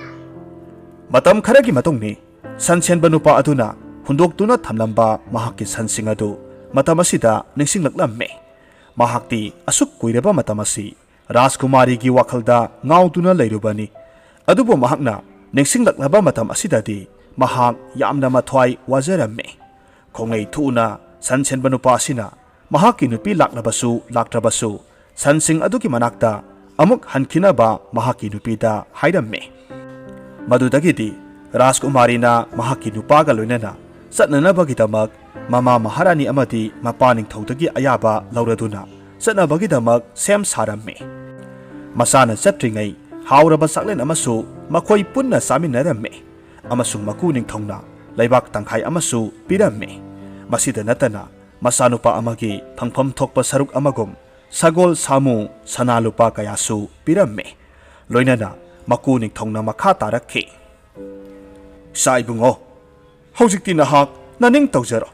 ꯃꯇꯝ ꯈꯔꯒꯤ ꯃꯇꯨꯡꯅꯤ, ꯁꯟꯁꯦꯟꯕ ꯅꯨꯄꯥ ꯑꯗꯨꯅ ꯍꯨꯟꯗꯣꯛꯇꯨꯅ ꯊꯝꯂꯝꯕ ꯃꯍꯥꯛꯀꯤ ꯁꯟꯁꯤꯡ ꯑꯗꯨ ꯃꯇꯝ ꯑꯁꯤꯗ ꯅꯤꯡꯁꯤꯡꯂꯛꯂꯝꯃꯤ꯫ ꯃꯍꯥꯛꯇꯤ ꯑꯁꯨꯛ ꯀꯨꯏꯔꯕ ꯃꯇꯝ ꯑꯁꯤ ꯔꯥꯖꯀꯨꯃꯥꯔꯤꯒꯤ ꯋꯥꯈꯜꯗ ꯉꯥꯎꯗꯨꯅ ꯂꯩꯔꯨꯕꯅꯤ꯫ ꯑꯗꯨꯕꯨ ꯃꯍꯥꯛꯅ ꯅꯤꯡꯁꯤꯡꯂꯛꯂꯕ ꯃꯇꯝ ꯑꯁꯤꯗꯗꯤ ꯃꯍꯥꯛ ꯌꯥꯝꯅ ꯃꯊ꯭ꯋꯥꯏ ꯋꯥꯖꯔꯝꯃꯤ꯫ ꯈꯣꯡꯂꯩ ꯊꯨꯅ ꯁꯟꯁꯦꯟꯕ ꯅꯨꯄꯥ ꯑꯁꯤꯅ ꯃꯍꯥꯛꯀꯤ ꯅꯨꯄꯤ ꯂꯥꯛꯂꯕꯁꯨ ꯂꯥꯛꯇ꯭ꯔꯕꯁꯨ ꯁꯟꯁꯤꯡ ꯑꯗꯨꯒꯤ ꯃꯅꯥꯛꯇ ꯑꯃꯨꯛ ꯍꯟꯈꯤꯅꯕ ꯃꯍꯥꯛꯀꯤ ꯅꯨꯄꯤꯗ ꯍꯥꯏꯔꯝꯃꯤ꯫ ꯃꯗꯨꯗꯒꯤꯗꯤ ꯔꯥꯖꯀꯨꯃꯥꯔꯤꯅ ꯃꯍꯥꯛꯀꯤ ꯅꯨꯄꯥꯒ ꯂꯣꯏꯅꯅ ꯆꯠꯅꯅꯕꯒꯤꯗꯃꯛ ꯃꯃꯥ ꯃꯍꯥꯔꯥꯅꯤ ꯑꯃꯗꯤ ꯃꯄꯥ ꯅꯤꯡꯊꯧꯗꯒꯤ ꯑꯌꯥꯕ ꯂꯧꯔꯗꯨꯅ ꯆꯠꯅꯕꯒꯤꯗꯃꯛ ꯁꯦꯝ ꯁꯥꯔꯝꯃꯤ꯫ ꯃꯆꯥꯅ ꯆꯠꯇ꯭ꯔꯤꯉꯩ ꯍꯥꯎꯔꯕ ꯆꯥꯛꯂꯦꯟ ꯑꯃꯁꯨ ꯃꯈꯣꯏ ꯄꯨꯟꯅ ꯆꯥꯃꯤꯟꯅꯔꯝꯃꯤ ꯑꯃꯁꯨꯡ ꯃꯀꯨ ꯅꯤꯡꯊꯧꯅ ꯂꯩꯕꯥꯛ ꯇꯪꯈꯥꯏ ꯑꯃꯁꯨ ꯄꯤꯔꯝꯃꯤ꯫ ꯃꯁꯤꯗ ꯅꯠꯇꯅ ꯃꯆꯥꯅꯨꯄꯥ ꯑꯃꯒꯤ ꯐꯪꯐꯝ ꯊꯣꯛꯄ ꯁꯔꯨꯛ ꯑꯃꯒꯨꯝ ꯁꯒꯣꯜ, ꯁꯥꯃꯨ, ꯁꯅꯥ ꯂꯨꯄꯥ ꯀꯌꯥꯁꯨ ꯄꯤꯔꯝꯃꯤ꯫ ꯂꯣꯏꯅꯅ ꯃꯀꯨ ꯅꯤꯡꯊꯧꯅ ꯃꯈꯥ ꯇꯥꯔꯛꯈꯤ, "ꯏꯆꯥ ꯏꯕꯨꯡꯉꯣ, ꯍꯧꯖꯤꯛꯇꯤ ꯅꯍꯥꯛ ꯅꯅꯤꯡ ꯇꯧꯖꯔꯣ꯫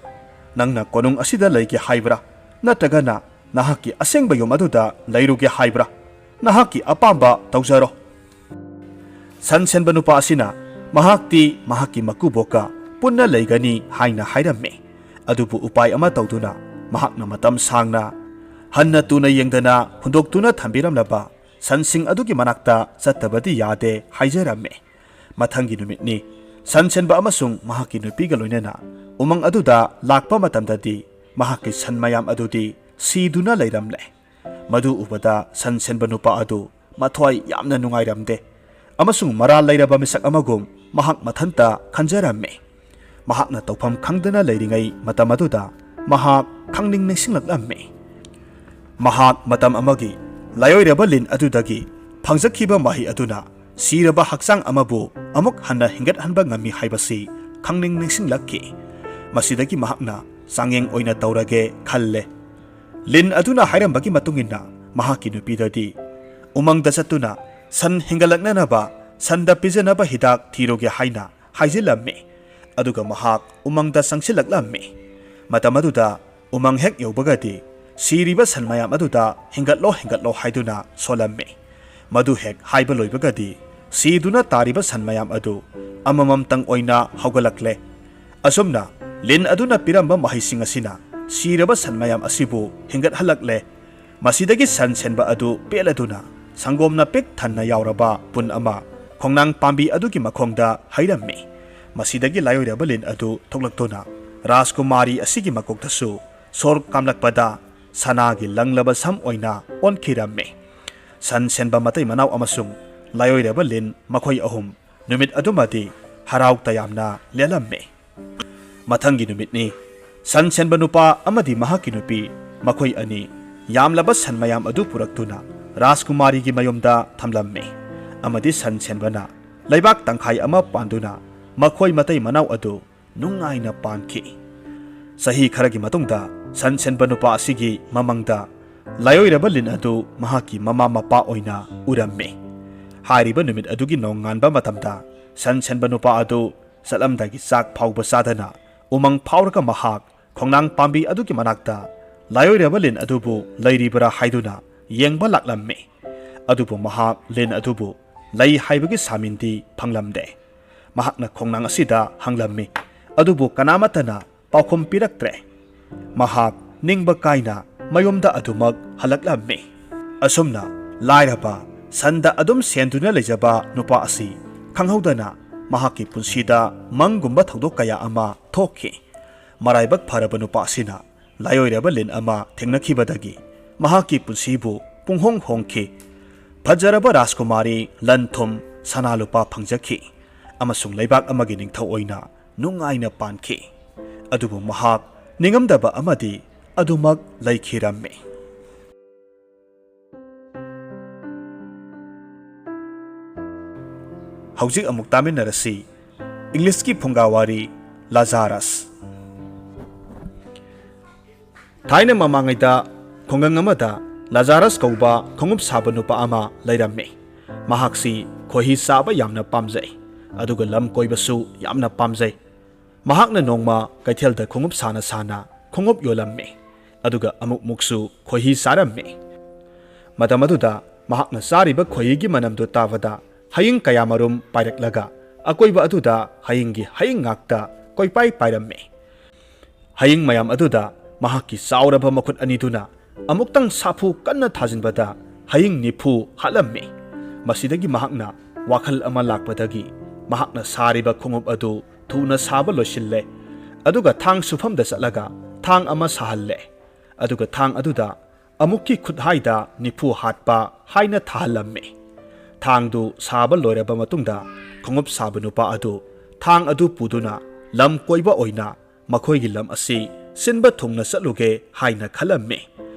ꯅꯪꯅ ꯀꯣꯅꯨꯡ ꯑꯁꯤꯗ ꯂꯩꯒꯦ ꯍꯥꯏꯕ꯭ꯔꯥ, ꯅꯠꯇ꯭ꯔꯒꯅ ꯅꯍꯥꯛꯀꯤ ꯑꯁꯦꯡꯕ ꯌꯨꯝ ꯑꯗꯨꯗ ꯂꯩꯔꯨꯒꯦ ꯍꯥꯏꯕ꯭ꯔꯥ? ꯅꯍꯥꯛꯀꯤ ꯑꯄꯥꯝꯕ ꯇꯧꯖꯔꯣ꯫" ꯁꯟ ꯁꯦꯟꯕ ꯅꯨꯄꯥ ꯑꯁꯤꯅ ꯃꯍꯥꯛꯇꯤ ꯃꯍꯥꯛꯀꯤ ꯃꯀꯨꯕꯣꯛꯀ ꯄꯨꯟꯅ ꯂꯩꯒꯅꯤ ꯍꯥꯏꯅ ꯍꯥꯏꯔꯝꯃꯤ꯫ ꯑꯗꯨꯕꯨ ꯎꯄꯥꯏ ꯑꯃ ꯇꯧꯗꯨꯅ ꯃꯍꯥꯛꯅ ꯃꯇꯝ ꯁꯥꯡꯅ ꯍꯟꯅ ꯇꯨꯅ ꯌꯦꯡꯗꯅ ꯍꯨꯟꯗꯣꯛꯇꯨꯅ ꯊꯝꯕꯤꯔꯝꯂꯕ ꯁꯟꯁꯤꯡ ꯑꯗꯨꯒꯤ ꯃꯅꯥꯛꯇ ꯆꯠꯇꯕꯗꯤ ꯌꯥꯗꯦ ꯍꯥꯏꯖꯔꯝꯃꯤ꯫ ꯃꯊꯪꯒꯤ ꯅꯨꯃꯤꯠꯅꯤ꯫ ꯁꯟ ꯁꯦꯟꯕ ꯑꯃꯁꯨꯡ ꯃꯍꯥꯛꯀꯤ ꯅꯨꯄꯤꯒ ꯂꯣꯏꯅꯅ ꯎꯃꯪ ꯑꯗꯨꯗ ꯂꯥꯛꯄ ꯃꯇꯝꯗꯗꯤ ꯃꯍꯥꯛꯀꯤ ꯁꯟ ꯃꯌꯥꯝ ꯑꯗꯨꯗꯤ ꯁꯤꯗꯨꯅ ꯂꯩꯔꯝꯂꯦ꯫ ꯃꯗꯨ ꯎꯕꯗ ꯁꯟ ꯁꯦꯟꯕ ꯅꯨꯄꯥ ꯑꯗꯨ ꯃꯊ꯭ꯋꯥꯏ ꯌꯥꯝꯅ ꯅꯨꯡꯉꯥꯏꯔꯝꯗꯦ ꯑꯃꯁꯨꯡ ꯃꯔꯥꯜ ꯂꯩꯔꯕ ꯃꯤꯁꯛ ꯑꯃꯒꯨꯝ ꯃꯍꯥꯛ ꯃꯊꯟꯇ ꯈꯟꯖꯔꯝꯃꯤ꯫ ꯃꯍꯥꯛꯅ ꯇꯧꯐꯝ ꯈꯪꯗꯅ ꯂꯩꯔꯤꯉꯩ ꯃꯇꯝ ꯑꯗꯨꯗ ꯃꯍꯥꯛ ꯈꯪꯅꯤꯡ ꯅꯤꯡꯁꯤꯡꯂꯛꯂꯝꯃꯤ꯫ ꯃꯍꯥꯛ ꯃꯇꯝ ꯑꯃꯒꯤ ꯂꯥꯏꯑꯣꯏꯔꯕ ꯂꯤꯟ ꯑꯗꯨꯗꯒꯤ ꯐꯪꯖꯈꯤꯕ ꯃꯍꯩ ꯑꯗꯨꯅ ꯁꯤꯔꯕ ꯍꯛꯆꯥꯡ ꯑꯃꯕꯨ ꯑꯃꯨꯛ ꯍꯟꯅ ꯍꯤꯡꯒꯠꯍꯟꯕ ꯉꯝꯃꯤ ꯍꯥꯏꯕꯁꯤ ꯈꯪꯅꯤꯡ ꯅꯤꯡꯁꯤꯡꯂꯛꯈꯤ꯫ ꯃꯁꯤꯗꯒꯤ ꯃꯍꯥꯛꯅ ꯆꯥꯡꯌꯦꯡ ꯑꯣꯏꯅ ꯇꯧꯔꯒꯦ ꯈꯜꯂꯦ꯫ ꯂꯤꯟ ꯑꯗꯨꯅ ꯍꯥꯏꯔꯝꯕꯒꯤ ꯃꯇꯨꯡ ꯏꯟꯅ ꯃꯍꯥꯛꯀꯤ ꯅꯨꯄꯤꯗꯗꯤ ꯎꯃꯪꯗ ꯆꯠꯇꯨꯅ ꯁꯟ ꯍꯤꯡꯒꯠꯂꯛꯅꯅꯕ ꯁꯟꯗ ꯄꯤꯖꯅꯕ ꯍꯤꯗꯥꯛ ꯊꯤꯔꯨꯒꯦ ꯍꯥꯏꯅ ꯍꯥꯏꯖꯤꯜꯂꯝꯃꯤ꯫ ꯑꯗꯨꯒ ꯃꯍꯥꯛ ꯎꯃꯪꯗ ꯆꯪꯁꯤꯜꯂꯛꯂꯝꯃꯤ꯫ ꯃꯇꯝ ꯑꯗꯨꯗ ꯎꯃꯪ ꯍꯦꯛ ꯌꯧꯕꯒꯗꯤ ꯁꯤꯔꯤꯕ ꯁꯟ ꯃꯌꯥꯝ ꯑꯗꯨꯗ "ꯍꯤꯡꯒꯠꯂꯣ, ꯍꯤꯡꯒꯠꯂꯣ" ꯍꯥꯏꯗꯨꯅ ꯁꯣꯜꯂꯝꯃꯤ꯫ ꯃꯗꯨ ꯍꯦꯛ ꯍꯥꯏꯕ ꯂꯣꯏꯕꯒꯗꯤ ꯁꯤꯗꯨꯅ ꯇꯥꯔꯤꯕ ꯁꯟ ꯃꯌꯥꯝ ꯑꯗꯨ ꯑꯃꯃꯝꯇꯪ ꯑꯣꯏꯅ ꯍꯧꯒꯠꯂꯛꯂꯦ꯫ ꯑꯁꯨꯝꯅ ꯂꯤꯟ ꯑꯗꯨꯅ ꯄꯤꯔꯝꯕ ꯃꯍꯩꯁꯤꯡ ꯑꯁꯤꯅ ꯁꯤꯔꯕ ꯁꯟ ꯃꯌꯥꯝ ꯑꯁꯤꯕꯨ ꯍꯤꯡꯒꯠꯍꯜꯂꯛꯂꯦ꯫ ꯃꯁꯤꯗꯒꯤ ꯁꯟ ꯁꯦꯟꯕ ꯑꯗꯨ ꯄꯦꯜꯂꯗꯨꯅ ꯁꯪꯒꯣꯝꯅ ꯄꯤꯛ ꯊꯟꯅ ꯌꯥꯎꯔꯕ ꯄꯨꯟ ꯑꯃ ꯈꯣꯡꯅꯥꯡ ꯄꯥꯝꯕꯤ ꯑꯗꯨꯒꯤ ꯃꯈꯣꯡꯗ ꯍꯩꯔꯝꯃꯤ꯫ ꯃꯁꯤꯗꯒꯤ ꯂꯥꯏꯑꯣꯏꯔꯕ ꯂꯤꯟ ꯑꯗꯨ ꯊꯣꯛꯂꯛꯇꯨꯅ ꯔꯥꯖꯀꯨꯃꯥꯔꯤ ꯑꯁꯤꯒꯤ ꯃꯀꯣꯛꯇꯁꯨ ꯁꯣꯔ ꯀꯥꯝꯂꯛꯄꯗ ꯁꯅꯥꯒꯤ ꯂꯪꯂꯕ ꯁꯝ ꯑꯣꯏꯅ ꯑꯣꯟꯈꯤꯔꯝꯃꯤ꯫ ꯁꯟ ꯁꯦꯟꯕ ꯃꯇꯩ ꯃꯅꯥꯎ ꯑꯃꯁꯨꯡ ꯂꯥꯏꯑꯣꯏꯔꯕ ꯂꯤꯟ ꯃꯈꯣꯏ ꯑꯍꯨꯝ ꯅꯨꯃꯤꯠ ꯑꯗꯨꯃꯗꯤ ꯍꯔꯥꯎ ꯇꯌꯥꯝꯅ ꯂꯦꯜꯂꯝꯃꯤ꯫ ꯃꯊꯪꯒꯤ ꯅꯨꯃꯤꯠꯅꯤ꯫ ꯁꯟ ꯁꯦꯟꯕ ꯅꯨꯄꯥ ꯑꯃꯗꯤ ꯃꯍꯥꯛꯀꯤ ꯅꯨꯄꯤ, ꯃꯈꯣꯏ ꯑꯅꯤ ꯌꯥꯝꯂꯕ ꯁꯟ ꯃꯌꯥꯝ ꯑꯗꯨ ꯄꯨꯔꯛꯇꯨꯅ ꯔꯥꯖꯀꯨꯃꯥꯔꯤꯒꯤ ꯃꯌꯨꯝꯗ ꯊꯝꯂꯝꯃꯤ ꯑꯃꯗꯤ ꯁꯟ ꯁꯦꯟꯕꯅ ꯂꯩꯕꯥꯛ ꯇꯪꯈꯥꯏ ꯑꯃ ꯄꯥꯟꯗꯨꯅ ꯃꯈꯣꯏ ꯃꯇꯩ ꯃꯅꯥꯎ ꯑꯗꯨ ꯅꯨꯡꯉꯥꯏꯅ ꯄꯥꯟꯈꯤ꯫ ꯆꯍꯤ ꯈꯔꯒꯤ ꯃꯇꯨꯡꯗ ꯁꯟ ꯁꯦꯟꯕ ꯅꯨꯄꯥ ꯑꯁꯤꯒꯤ ꯃꯃꯪꯗ ꯂꯥꯏꯑꯣꯏꯔꯕ ꯂꯤꯟ ꯑꯗꯨ ꯃꯍꯥꯛꯀꯤ ꯃꯃꯥ ꯃꯄꯥ ꯑꯣꯏꯅ ꯎꯔꯝꯃꯤ꯫ ꯍꯥꯏꯔꯤꯕ ꯅꯨꯃꯤꯠ ꯑꯗꯨꯒꯤ ꯅꯣꯡꯉꯥꯟꯕ ꯃꯇꯝꯗ ꯁꯟ ꯁꯦꯟꯕ ꯅꯨꯄꯥ ꯑꯗꯨ ꯆꯠꯂꯝꯗꯥꯏꯒꯤ ꯆꯥꯛ ꯐꯥꯎꯕ ꯆꯥꯗꯅ ꯎꯃꯪ ꯐꯥꯎꯔꯒ ꯃꯍꯥꯛ ꯈꯣꯡꯅꯥꯡ ꯄꯥꯝꯕꯤ ꯑꯗꯨꯒꯤ ꯃꯅꯥꯛꯇ ꯂꯥꯏꯑꯣꯏꯔꯕ ꯂꯤꯟ ꯑꯗꯨꯕꯨ ꯂꯩꯔꯤꯕ꯭ꯔꯥ ꯍꯥꯏꯗꯨꯅ ꯌꯦꯡꯕ ꯂꯥꯛꯂꯝꯃꯤ꯫ ꯑꯗꯨꯕꯨ ꯃꯍꯥꯛ ꯂꯤꯟ ꯑꯗꯨꯕꯨ ꯂꯩ ꯍꯥꯏꯕꯒꯤ ꯁꯥꯃꯤꯟꯗꯤ ꯐꯪꯂꯝꯗꯦ꯫ ꯃꯍꯥꯛꯅ ꯈꯣꯡꯅꯥꯡ ꯑꯁꯤꯗ ꯍꯪꯂꯝꯃꯤ, ꯑꯗꯨꯕꯨ ꯀꯅꯥꯃꯠꯇꯅ ꯄꯥꯎꯈꯨꯝ ꯄꯤꯔꯛꯇ꯭ꯔꯦ꯫ ꯃꯍꯥꯛ ꯅꯤꯡꯕ ꯀꯥꯏꯅ ꯃꯌꯨꯝꯗ ꯑꯗꯨꯃꯛ ꯍꯜꯂꯛꯂꯝꯃꯤ꯫ ꯑꯁꯨꯝꯅ ꯂꯥꯏꯔꯕ, ꯁꯟꯗ ꯑꯗꯨꯝ ꯁꯦꯟꯗꯨꯅ ꯂꯩꯖꯕ ꯅꯨꯄꯥ ꯑꯁꯤ ꯈꯪꯍꯧꯗꯅ ꯃꯍꯥꯛꯀꯤ ꯄꯨꯟꯁꯤꯗ ꯃꯪꯒꯨꯝꯕ ꯊꯧꯗꯣꯛ ꯀꯌꯥ ꯑꯃ ꯊꯣꯛꯈꯤ꯫ ꯃꯔꯥꯏꯕꯛ ꯐꯔꯕ ꯅꯨꯄꯥ ꯑꯁꯤꯅ ꯂꯥꯏꯑꯣꯏꯔꯕ ꯂꯤꯟ ꯑꯃ ꯊꯦꯡꯅꯈꯤꯕꯗꯒꯤ ꯃꯍꯥꯛꯀꯤ ꯄꯨꯟꯁꯤꯕꯨ ꯄꯨꯡꯍꯣꯡ ꯍꯣꯡꯈꯤ꯫ ꯐꯖꯔꯕ ꯔꯥꯖꯀꯨꯃꯥꯔꯤ, ꯂꯟ ꯊꯨꯝ, ꯁꯅꯥ ꯂꯨꯄꯥ ꯐꯪꯖꯈꯤ ꯑꯃꯁꯨꯡ ꯂꯩꯕꯥꯛ ꯑꯃꯒꯤ ꯅꯤꯡꯊꯧ ꯑꯣꯏꯅ ꯅꯨꯡꯉꯥꯏꯅ ꯄꯥꯟꯈꯤ꯫ ꯑꯗꯨꯕꯨ ꯃꯍꯥꯛ ꯅꯤꯡꯉꯝꯗꯕ ꯑꯃꯗꯤ ꯑꯗꯨꯃꯛ ꯂꯩꯈꯤꯔꯝꯃꯤ꯫ ꯍꯧꯖꯤꯛ ꯑꯃꯨꯛ ꯇꯥꯃꯤꯟꯅꯔꯁꯤ ꯏꯪꯂꯤꯁꯀꯤ ꯐꯨꯡꯒꯥꯋꯥꯔꯤ ꯂꯥꯖꯥꯔꯁ꯫ ꯊꯥꯏꯅ ꯃꯃꯥꯡꯉꯩꯗ ꯈꯨꯡꯒꯪ ꯑꯃꯗ ꯂꯥꯖꯥꯔꯁ ꯀꯧꯕ ꯈꯣꯡꯎꯞ ꯁꯥꯕ ꯅꯨꯄꯥ ꯑꯃ ꯂꯩꯔꯝꯃꯤ꯫ ꯃꯍꯥꯛꯁꯤ ꯈꯣꯏꯍꯤ ꯆꯥꯕ ꯌꯥꯝꯅ ꯄꯥꯝꯖꯩ, ꯑꯗꯨꯒ ꯂꯝ ꯀꯣꯏꯕꯁꯨ ꯌꯥꯝꯅ ꯄꯥꯝꯖꯩ꯫ ꯃꯍꯥꯛꯅ ꯅꯣꯡꯃ ꯀꯩꯊꯦꯜꯗ ꯈꯣꯡꯎꯞ ꯁꯥꯅ ꯁꯥꯅ ꯈꯣꯡꯎꯞ ꯌꯣꯜꯂꯝꯃꯤ, ꯑꯗꯨꯒ ꯑꯃꯨꯛ ꯃꯨꯛꯁꯨ ꯈꯣꯏꯍꯤ ꯆꯥꯔꯝꯃꯤ꯫ ꯃꯇꯝ ꯑꯗꯨꯗ ꯃꯍꯥꯛꯅ ꯆꯥꯔꯤꯕ ꯈꯣꯏꯍꯤꯒꯤ ꯃꯅꯝꯗꯨ ꯇꯥꯕꯗ ꯍꯌꯤꯡ ꯀꯌꯥꯃꯔꯨꯝ ꯄꯥꯏꯔꯛꯂꯒ ꯑꯀꯣꯏꯕ ꯑꯗꯨꯗ ꯍꯌꯤꯡꯒꯤ ꯍꯌꯤꯡ ꯉꯥꯛꯇ ꯀꯣꯏꯄꯥꯏ ꯄꯥꯏꯔꯝꯃꯤ꯫ ꯍꯌꯤꯡ ꯃꯌꯥꯝ ꯑꯗꯨꯗ ꯃꯍꯥꯛꯀꯤ ꯆꯥꯎꯔꯕ ꯃꯈꯨꯠ ꯑꯅꯤꯗꯨꯅ ꯑꯃꯨꯛꯇꯪ ꯁꯥꯐꯨ ꯀꯟꯅ ꯊꯥꯖꯤꯟꯕꯗ ꯍꯌꯤꯡ ꯅꯤꯐꯨ ꯍꯥꯠꯂꯝꯃꯤ꯫ ꯃꯁꯤꯗꯒꯤ ꯃꯍꯥꯛꯅ ꯋꯥꯈꯜ ꯑꯃ ꯂꯥꯛꯄꯗꯒꯤ ꯃꯍꯥꯛꯅ ꯁꯥꯔꯤꯕ ꯈꯣꯡꯎꯞ ꯑꯗꯨ ꯊꯨꯅ ꯁꯥꯕ ꯂꯣꯏꯁꯤꯜꯂꯦ, ꯑꯗꯨꯒ ꯊꯥꯡ ꯁꯨꯐꯝꯗ ꯆꯠꯂꯒ ꯊꯥꯡ ꯑꯃ ꯁꯥꯍꯜꯂꯦ꯫ ꯑꯗꯨꯒ ꯊꯥꯡ ꯑꯗꯨꯗ ꯑꯃꯨꯛꯀꯤ ꯈꯨꯠꯍꯥꯏꯗ ꯅꯤꯐꯨ ꯍꯥꯠꯄ ꯍꯥꯏꯅ ꯊꯥꯍꯜꯂꯝꯃꯤ꯫ ꯊꯥꯡꯗꯨ ꯁꯥꯕ ꯂꯣꯏꯔꯕ ꯃꯇꯨꯡꯗ ꯈꯣꯡꯎꯞ ꯁꯥꯕ ꯅꯨꯄꯥ ꯑꯗꯨ ꯊꯥꯡ ꯑꯗꯨ ꯄꯨꯗꯨꯅ ꯂꯝ ꯀꯣꯏꯕ ꯑꯣꯏꯅ ꯃꯈꯣꯏꯒꯤ ꯂꯝ ꯑꯁꯤ ꯁꯤꯟꯕ ꯊꯨꯡꯅ ꯆꯠꯂꯨꯒꯦ ꯍꯥꯏꯅ ꯈꯜꯂꯝꯃꯤ꯫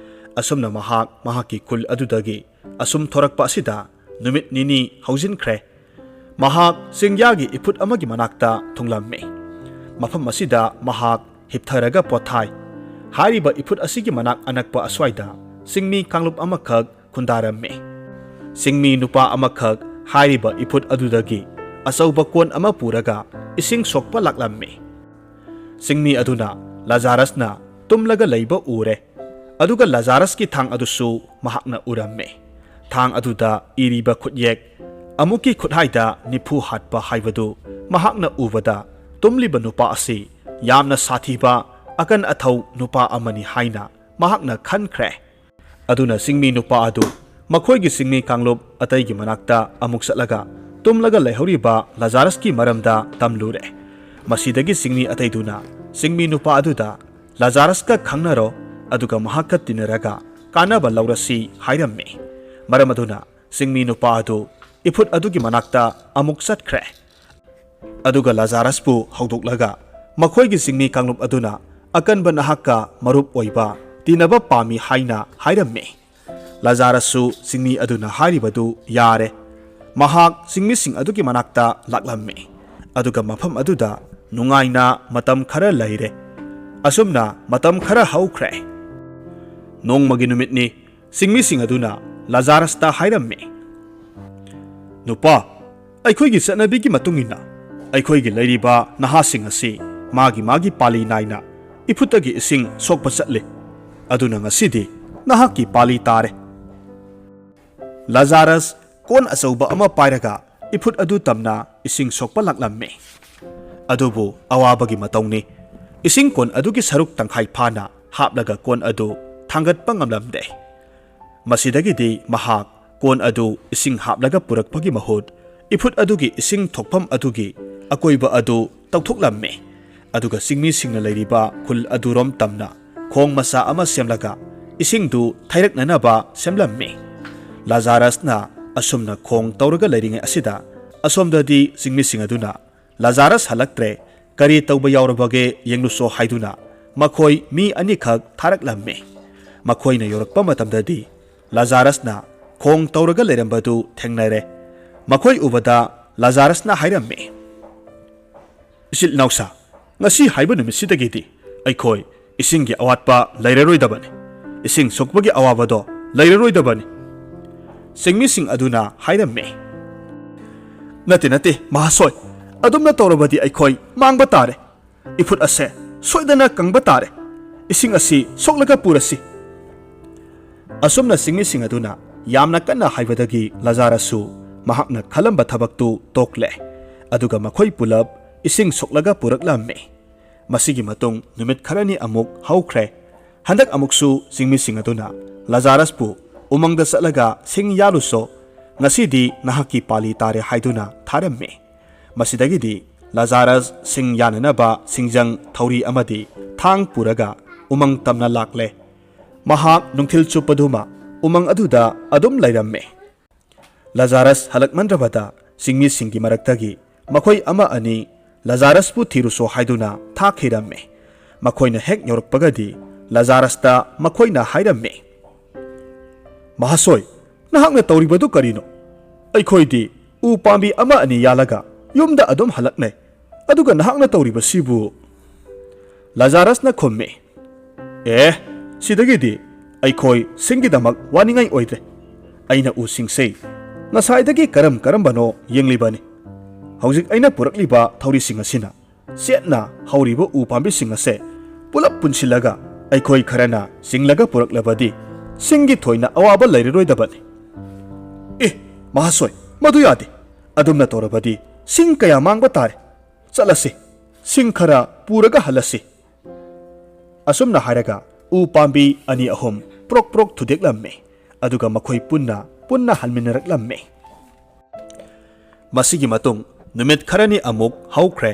ꯑꯁꯨꯝꯅ ꯃꯍꯥꯛ ꯃꯍꯥꯛꯀꯤ ꯈꯨꯜ ꯑꯗꯨꯗꯒꯤ ꯑꯁꯨꯝ ꯊꯣꯔꯛꯄ ꯑꯁꯤꯗ ꯅꯨꯃꯤꯠ ꯅꯤꯅꯤ ꯍꯧꯖꯤꯟꯈ꯭ꯔꯦ꯫ ꯃꯍꯥꯛ ꯆꯤꯡꯌꯥꯒꯤ ꯏꯐꯨꯠ ꯑꯃꯒꯤ ꯃꯅꯥꯛꯇ ꯊꯨꯡꯂꯝꯃꯤ꯫ ꯃꯐꯝ ꯑꯁꯤꯗ ꯃꯍꯥꯛ ꯍꯤꯞꯊꯔꯒ ꯄꯣꯊꯥꯏ꯫ ꯍꯥꯏꯔꯤꯕ ꯏꯐꯨꯠ ꯑꯁꯤꯒꯤ ꯃꯅꯥꯛ ꯑꯅꯛꯄ ꯑꯁ꯭ꯋꯥꯏꯗ ꯆꯤꯡꯃꯤ ꯀꯥꯡꯂꯨꯞ ꯑꯃꯈꯛ ꯈꯨꯟꯗꯥꯔꯝꯃꯤ꯫ ꯆꯤꯡꯃꯤ ꯅꯨꯄꯥ ꯑꯃꯈꯛ ꯍꯥꯏꯔꯤꯕ ꯏꯐꯨꯠ ꯑꯗꯨꯗꯒꯤ ꯑꯆꯧꯕ ꯀꯣꯟ ꯑꯃ ꯄꯨꯔꯒ ꯏꯁꯤꯡ ꯁꯣꯛꯄ ꯂꯥꯛꯂꯝꯃꯤ꯫ ꯆꯤꯡꯃꯤ ꯑꯗꯨꯅ ꯂꯥꯖꯥꯔꯁꯅ ꯇꯨꯝꯂꯒ ꯂꯩꯕ ꯎꯔꯦ, ꯑꯗꯨꯒ ꯂꯥꯖꯥꯔꯁꯀꯤ ꯊꯥꯡ ꯑꯗꯨꯁꯨ ꯃꯍꯥꯛꯅ ꯎꯔꯝꯃꯤ꯫ ꯊꯥꯡ ꯑꯗꯨꯗ ꯏꯔꯤꯕ ꯈꯨꯠꯌꯦꯛ ꯑꯃꯨꯛꯀꯤ ꯈꯨꯠꯍꯥꯏꯗ ꯅꯤꯐꯨ ꯍꯥꯠꯄ ꯍꯥꯏꯕꯗꯨ ꯃꯍꯥꯛꯅ ꯎꯕꯗ, ꯇꯨꯝꯂꯤꯕ ꯅꯨꯄꯥ ꯑꯁꯤ ꯌꯥꯝꯅ ꯁꯥꯊꯤꯕ, ꯑꯀꯟ ꯑꯊꯧ ꯅꯨꯄꯥ ꯑꯃꯅꯤ ꯍꯥꯏꯅ ꯃꯍꯥꯛꯅ ꯈꯟꯈ꯭ꯔꯦ꯫ ꯑꯗꯨꯅ ꯆꯤꯡꯃꯤ ꯅꯨꯄꯥ ꯑꯗꯨ ꯃꯈꯣꯏꯒꯤ ꯆꯤꯡꯃꯤ ꯀꯥꯡꯂꯨꯞ ꯑꯇꯩꯒꯤ ꯃꯅꯥꯛꯇ ꯑꯃꯨꯛ ꯆꯠꯂꯒ ꯇꯨꯝꯂꯒ ꯂꯩꯍꯧꯔꯤꯕ ꯂꯥꯖꯥꯔꯁꯀꯤ ꯃꯔꯝꯗ ꯇꯝꯂꯨꯔꯦ꯫ ꯃꯁꯤꯗꯒꯤ ꯆꯤꯡꯃꯤ ꯑꯇꯩꯗꯨꯅ ꯆꯤꯡꯃꯤ ꯅꯨꯄꯥ ꯑꯗꯨꯗ, "ꯂꯥꯖꯥꯔꯁꯀ ꯈꯪꯅꯔꯣ, ꯑꯗꯨꯒ ꯃꯍꯥꯛꯀ ꯇꯤꯟꯅꯔꯒ ꯀꯥꯟꯅꯕ ꯂꯧꯔꯁꯤ" ꯍꯥꯏꯔꯝꯃꯤ꯫ ꯃꯔꯝ ꯑꯗꯨꯅ ꯆꯤꯡꯃꯤ ꯅꯨꯄꯥ ꯑꯗꯨ ꯏꯐꯨꯠ ꯑꯗꯨꯒꯤ ꯃꯅꯥꯛꯇ ꯑꯃꯨꯛ ꯆꯠꯈ꯭ꯔꯦ꯫ ꯑꯗꯨꯒ ꯂꯥꯖꯥꯔꯁꯄꯨ ꯍꯧꯗꯣꯛꯂꯒ ꯃꯈꯣꯏꯒꯤ ꯆꯤꯡꯃꯤ ꯀꯥꯡꯂꯨꯞ ꯑꯗꯨꯅ ꯑꯀꯟꯕ ꯅꯍꯥꯛꯀ ꯃꯔꯨꯞ ꯑꯣꯏꯕ, ꯇꯤꯟꯅꯕ ꯄꯥꯝꯃꯤ ꯍꯥꯏꯅ ꯍꯥꯏꯔꯝꯃꯤ꯫ ꯂꯥꯖꯥꯔꯁꯁꯨ ꯆꯤꯡꯃꯤ ꯑꯗꯨꯅ ꯍꯥꯏꯔꯤꯕꯗꯨ ꯌꯥꯔꯦ꯫ ꯃꯍꯥꯛ ꯆꯤꯡꯃꯤꯁꯤꯡ ꯑꯗꯨꯒꯤ ꯃꯅꯥꯛꯇ ꯂꯥꯛꯂꯝꯃꯤ꯫ ꯑꯗꯨꯒ ꯃꯐꯝ ꯑꯗꯨꯗ ꯅꯨꯡꯉꯥꯏꯅ ꯃꯇꯝ ꯈꯔ ꯂꯩꯔꯦ꯫ ꯑꯁꯨꯝꯅ ꯃꯇꯝ ꯈꯔ ꯍꯧꯈ꯭ꯔꯦ꯫ ꯅꯣꯡꯃꯒꯤ ꯅꯨꯃꯤꯠꯅꯤ꯫ ꯆꯤꯡꯃꯤꯁꯤꯡ ꯑꯗꯨꯅ ꯂꯥꯖꯥꯔꯁꯇ ꯍꯥꯏꯔꯝꯃꯤ, "ꯅꯨꯄꯥ, ꯑꯩꯈꯣꯏꯒꯤ ꯆꯠꯅꯕꯤꯒꯤ ꯃꯇꯨꯡ ꯏꯟꯅ ꯑꯩꯈꯣꯏꯒꯤ ꯂꯩꯔꯤꯕ ꯅꯍꯥꯁꯤꯡ ꯑꯁꯤ ꯃꯥꯒꯤ ꯃꯥꯒꯤ ꯄꯥꯂꯤ ꯅꯥꯏꯅ ꯏꯐꯨꯠꯇꯒꯤ ꯏꯁꯤꯡ ꯁꯣꯛꯄ ꯆꯠꯂꯤ꯫ ꯑꯗꯨꯅ ꯉꯁꯤꯗꯤ ꯅꯍꯥꯛꯀꯤ ꯄꯥꯂꯤ ꯇꯥꯔꯦ꯫" ꯂꯥꯖꯥꯔꯁ ꯀꯣꯟ ꯑꯆꯧꯕ ꯑꯃ ꯄꯥꯏꯔꯒ ꯏꯐꯨꯠ ꯑꯗꯨ ꯇꯝꯅ ꯏꯁꯤꯡ ꯁꯣꯛꯄ ꯂꯥꯛꯂꯝꯃꯤ꯫ ꯑꯗꯨꯕꯨ ꯑꯋꯥꯕꯒꯤ ꯃꯇꯧꯅꯤ꯫ ꯏꯁꯤꯡ ꯀꯣꯟ ꯑꯗꯨꯒꯤ ꯁꯔꯨꯛ ꯇꯪꯈꯥꯏ ꯐꯥꯅ ꯍꯥꯞꯂꯒ ꯀꯣꯟ ꯑꯗꯨ ꯊꯥꯡꯒꯠꯄ ꯉꯝꯂꯝꯗꯦ꯫ ꯃꯁꯤꯗꯒꯤꯗꯤ ꯃꯍꯥꯛ ꯀꯣꯟ ꯑꯗꯨ ꯏꯁꯤꯡ ꯍꯥꯞꯂꯒ ꯄꯨꯔꯛꯄꯒꯤ ꯃꯍꯨꯠ, ꯏꯐꯨꯠ ꯑꯗꯨꯒꯤ ꯏꯁꯤꯡ ꯊꯣꯛꯐꯝ ꯑꯗꯨꯒꯤ ꯑꯀꯣꯏꯕ ꯑꯗꯨ ꯇꯧꯊꯣꯛꯂꯝꯃꯤ꯫ ꯑꯗꯨꯒ ꯆꯤꯡꯃꯤꯁꯤꯡꯅ ꯂꯩꯔꯤꯕ ꯈꯨꯜ ꯑꯗꯨꯔꯣꯝ ꯇꯝꯅ ꯈꯣꯡ ꯃꯆꯥ ꯑꯃ ꯁꯦꯝꯂꯒ ꯏꯁꯤꯡꯗꯨ ꯊꯩꯔꯛꯅꯅꯕ ꯁꯦꯝꯂꯝꯃꯤ꯫ ꯂꯥꯖꯥꯔꯁꯅ ꯑꯁꯨꯝꯅ ꯈꯣꯡ ꯇꯧꯔꯒ ꯂꯩꯔꯤꯉꯩ ꯑꯁꯤꯗ, ꯑꯁꯣꯝꯗꯗꯤ ꯆꯤꯡꯃꯤꯁꯤꯡ ꯑꯗꯨꯅ "ꯂꯥꯖꯥꯔꯁ ꯍꯜꯂꯛꯇ꯭ꯔꯦ, ꯀꯔꯤ ꯇꯧꯕ ꯌꯥꯎꯔꯕꯒꯦ ꯌꯦꯡꯂꯨꯆꯣ" ꯍꯥꯏꯗꯨꯅ ꯃꯈꯣꯏ ꯃꯤ ꯑꯅꯤꯈꯛ ꯊꯥꯔꯛꯂꯝꯃꯤ꯫ ꯃꯈꯣꯏꯅ ꯌꯧꯔꯛꯄ ꯃꯇꯝꯗꯗꯤ ꯂꯥꯖꯥꯔꯁꯅ ꯈꯣꯡ ꯇꯧꯔꯒ ꯂꯩꯔꯝꯕꯗꯨ ꯊꯦꯡꯅꯔꯦ꯫ ꯃꯈꯣꯏ ꯎꯕꯗ ꯂꯥꯖꯥꯔꯁꯅ ꯍꯥꯏꯔꯝꯃꯤ, "ꯏꯆꯤꯜ ꯏꯅꯥꯎꯁꯥ, ꯉꯁꯤ ꯍꯥꯏꯕ ꯅꯨꯃꯤꯠꯁꯤꯗꯒꯤꯗꯤ ꯑꯩꯈꯣꯏ ꯏꯁꯤꯡꯒꯤ ꯑꯋꯥꯠꯄ ꯂꯩꯔꯔꯣꯏꯗꯕꯅꯤ꯫ ꯏꯁꯤꯡ ꯁꯣꯛꯄꯒꯤ ꯑꯋꯥꯕꯗꯣ ꯂꯩꯔꯔꯣꯏꯗꯕꯅꯤ꯫ ꯆꯤꯡꯃꯤꯁꯤꯡ ꯑꯗꯨꯅ ꯍꯥꯏꯔꯝꯃꯤ꯫ "ꯅꯠꯇꯦ, ꯅꯠꯇꯦ, ꯃꯍꯥꯁꯣꯏ, ꯑꯗꯨꯝꯅ ꯇꯧꯔꯕꯗꯤ ꯑꯩꯈꯣꯏ ꯃꯥꯡꯕ ꯇꯥꯔꯦ꯫ ꯏꯐꯨꯠ ꯑꯁꯦ ꯁꯣꯏꯗꯅ ꯀꯪꯕ ꯇꯥꯔꯦ꯫ ꯏꯁꯤꯡ ꯑꯁꯤ ꯁꯣꯛꯂꯒ ꯄꯨꯔꯁꯤ꯫" ꯑꯁꯨꯝꯅ ꯆꯤꯡꯃꯤꯁꯤꯡ ꯑꯗꯨꯅ ꯌꯥꯝꯅ ꯀꯟꯅ ꯍꯥꯏꯕꯗꯒꯤ ꯂꯥꯖꯥꯔꯁꯁꯨ ꯃꯍꯥꯛꯅ ꯈꯜꯂꯝꯕ ꯊꯕꯛꯇꯨ ꯇꯣꯛꯂꯦ꯫ ꯑꯗꯨꯒ ꯃꯈꯣꯏ ꯄꯨꯂꯞ ꯏꯁꯤꯡ ꯁꯣꯛꯂꯒ ꯄꯨꯔꯛꯂꯝꯃꯤ꯫ ꯃꯁꯤꯒꯤ ꯃꯇꯨꯡ ꯅꯨꯃꯤꯠ ꯈꯔꯅꯤ ꯑꯃꯨꯛ ꯍꯧꯈ꯭ꯔꯦ꯫ ꯍꯟꯗꯛ ꯑꯃꯨꯛꯁꯨ ꯆꯤꯡꯃꯤꯁꯤꯡ ꯑꯗꯨꯅ ꯂꯥꯖꯥꯔꯁꯄꯨ "ꯎꯃꯪꯗ ꯆꯠꯂꯒ ꯁꯤꯡ ꯌꯥꯜꯂꯨꯆꯣ, ꯉꯁꯤꯗꯤ ꯅꯍꯥꯛꯀꯤ ꯄꯥꯂꯤ ꯇꯥꯔꯦ" ꯍꯥꯏꯗꯨꯅ ꯊꯥꯔꯝꯃꯤ꯫ ꯃꯁꯤꯗꯒꯤꯗꯤ ꯂꯥꯖꯥꯔꯁ ꯁꯤꯡ ꯌꯥꯟꯅꯅꯕ ꯁꯤꯡꯖꯪ, ꯊꯧꯔꯤ ꯑꯃꯗꯤ ꯊꯥꯡ ꯄꯨꯔꯒ ꯎꯃꯪ ꯇꯝꯅ ꯂꯥꯛꯂꯦ꯫ ꯃꯍꯥꯛ ꯅꯨꯡꯊꯤꯜ ꯆꯨꯞꯄꯗꯨꯃ ꯎꯃꯪ ꯑꯗꯨꯗ ꯑꯗꯨꯝ ꯂꯩꯔꯝꯃꯤ꯫ ꯂꯥꯖꯥꯔꯁ ꯍꯜꯂꯛꯃꯟꯗ꯭ꯔꯕꯗ ꯆꯤꯡꯃꯤꯁꯤꯡꯒꯤ ꯃꯔꯛꯇꯒꯤ ꯃꯈꯣꯏ ꯑꯃ ꯑꯅꯤ ꯂꯥꯖꯥꯔꯁꯄꯨ ꯊꯤꯔꯨꯆꯣ ꯍꯥꯏꯗꯨꯅ ꯊꯥꯈꯤꯔꯝꯃꯤ꯫ ꯃꯈꯣꯏꯅ ꯍꯦꯛ ꯌꯧꯔꯛꯄꯒꯗꯤ ꯂꯥꯖꯥꯔꯁꯇ ꯃꯈꯣꯏꯅ ꯍꯥꯏꯔꯝꯃꯤ, "ꯃꯍꯥꯁꯣꯏ, ꯅꯍꯥꯛꯅ ꯇꯧꯔꯤꯕꯗꯨ ꯀꯔꯤꯅꯣ? ꯑꯩꯈꯣꯏꯗꯤ ꯎ ꯄꯥꯝꯕꯤ ꯑꯃ ꯑꯅꯤ ꯌꯥꯜꯂꯒ ꯌꯨꯝꯗ ꯑꯗꯨꯝ ꯍꯜꯂꯛꯅꯩ, ꯑꯗꯨꯒ ꯅꯍꯥꯛꯅ ꯇꯧꯔꯤꯕꯁꯤꯕꯨ?" ꯂꯥꯖꯥꯔꯁꯅ ꯈꯨꯝꯃꯤ, "ꯑꯦ, ꯁꯤꯗꯒꯤꯗꯤ ꯑꯩꯈꯣꯏ ꯁꯤꯡꯒꯤꯗꯃꯛ ꯋꯥꯅꯤꯡꯉꯥꯏ ꯑꯣꯏꯗ꯭ꯔꯦ꯫ ꯑꯩꯅ ꯎꯁꯤꯡꯁꯦ ꯉꯁꯥꯏꯗꯒꯤ ꯀꯔꯝ ꯀꯔꯝꯕꯅꯣ ꯌꯦꯡꯂꯤꯕꯅꯤ꯫ ꯍꯧꯖꯤꯛ ꯑꯩꯅ ꯄꯨꯔꯛꯂꯤꯕ ꯊꯧꯔꯤꯁꯤꯡ ꯑꯁꯤꯅ ꯆꯦꯠꯅ ꯍꯧꯔꯤꯕ ꯎ ꯄꯥꯝꯕꯤꯁꯤꯡ ꯑꯁꯦ ꯄꯨꯂꯞ ꯄꯨꯟꯁꯤꯜꯂꯒ ꯑꯩꯈꯣꯏ ꯈꯔꯅ ꯆꯤꯡꯂꯒ ꯄꯨꯔꯛꯂꯕꯗꯤ ꯁꯤꯡꯒꯤ ꯊꯣꯏꯅ ꯑꯋꯥꯕ ꯂꯩꯔꯔꯣꯏꯗꯕꯅꯤ꯫" "ꯑꯦ, ꯃꯍꯥꯁꯣꯏ, ꯃꯗꯨ ꯌꯥꯗꯦ꯫ ꯑꯗꯨꯝꯅ ꯇꯧꯔꯕꯗꯤ ꯁꯤꯡ ꯀꯌꯥ ꯃꯥꯡꯕ ꯇꯥꯔꯦ꯫ ꯆꯠꯂꯁꯤ, ꯁꯤꯡ ꯈꯔ ꯄꯨꯔꯒ ꯍꯜꯂꯁꯤ꯫" ꯑꯁꯨꯝꯅ ꯍꯥꯏꯔꯒ ꯎ ꯄꯥꯝꯕꯤ ꯑꯅꯤ ꯑꯍꯨꯝ ꯄ꯭ꯔꯣꯛ ꯄ꯭ꯔꯣꯛ ꯊꯨꯗꯦꯛꯂꯝꯃꯤ꯫ ꯑꯗꯨꯒ ꯃꯈꯣꯏ ꯄꯨꯟꯅ ꯄꯨꯟꯅ ꯍꯟꯃꯤꯟꯅꯔꯛꯂꯝꯃꯤ꯫ ꯃꯁꯤꯒꯤ ꯃꯇꯨꯡ ꯅꯨꯃꯤꯠ ꯈꯔꯅꯤ ꯑꯃꯨꯛ ꯍꯧꯈ꯭ꯔꯦ꯫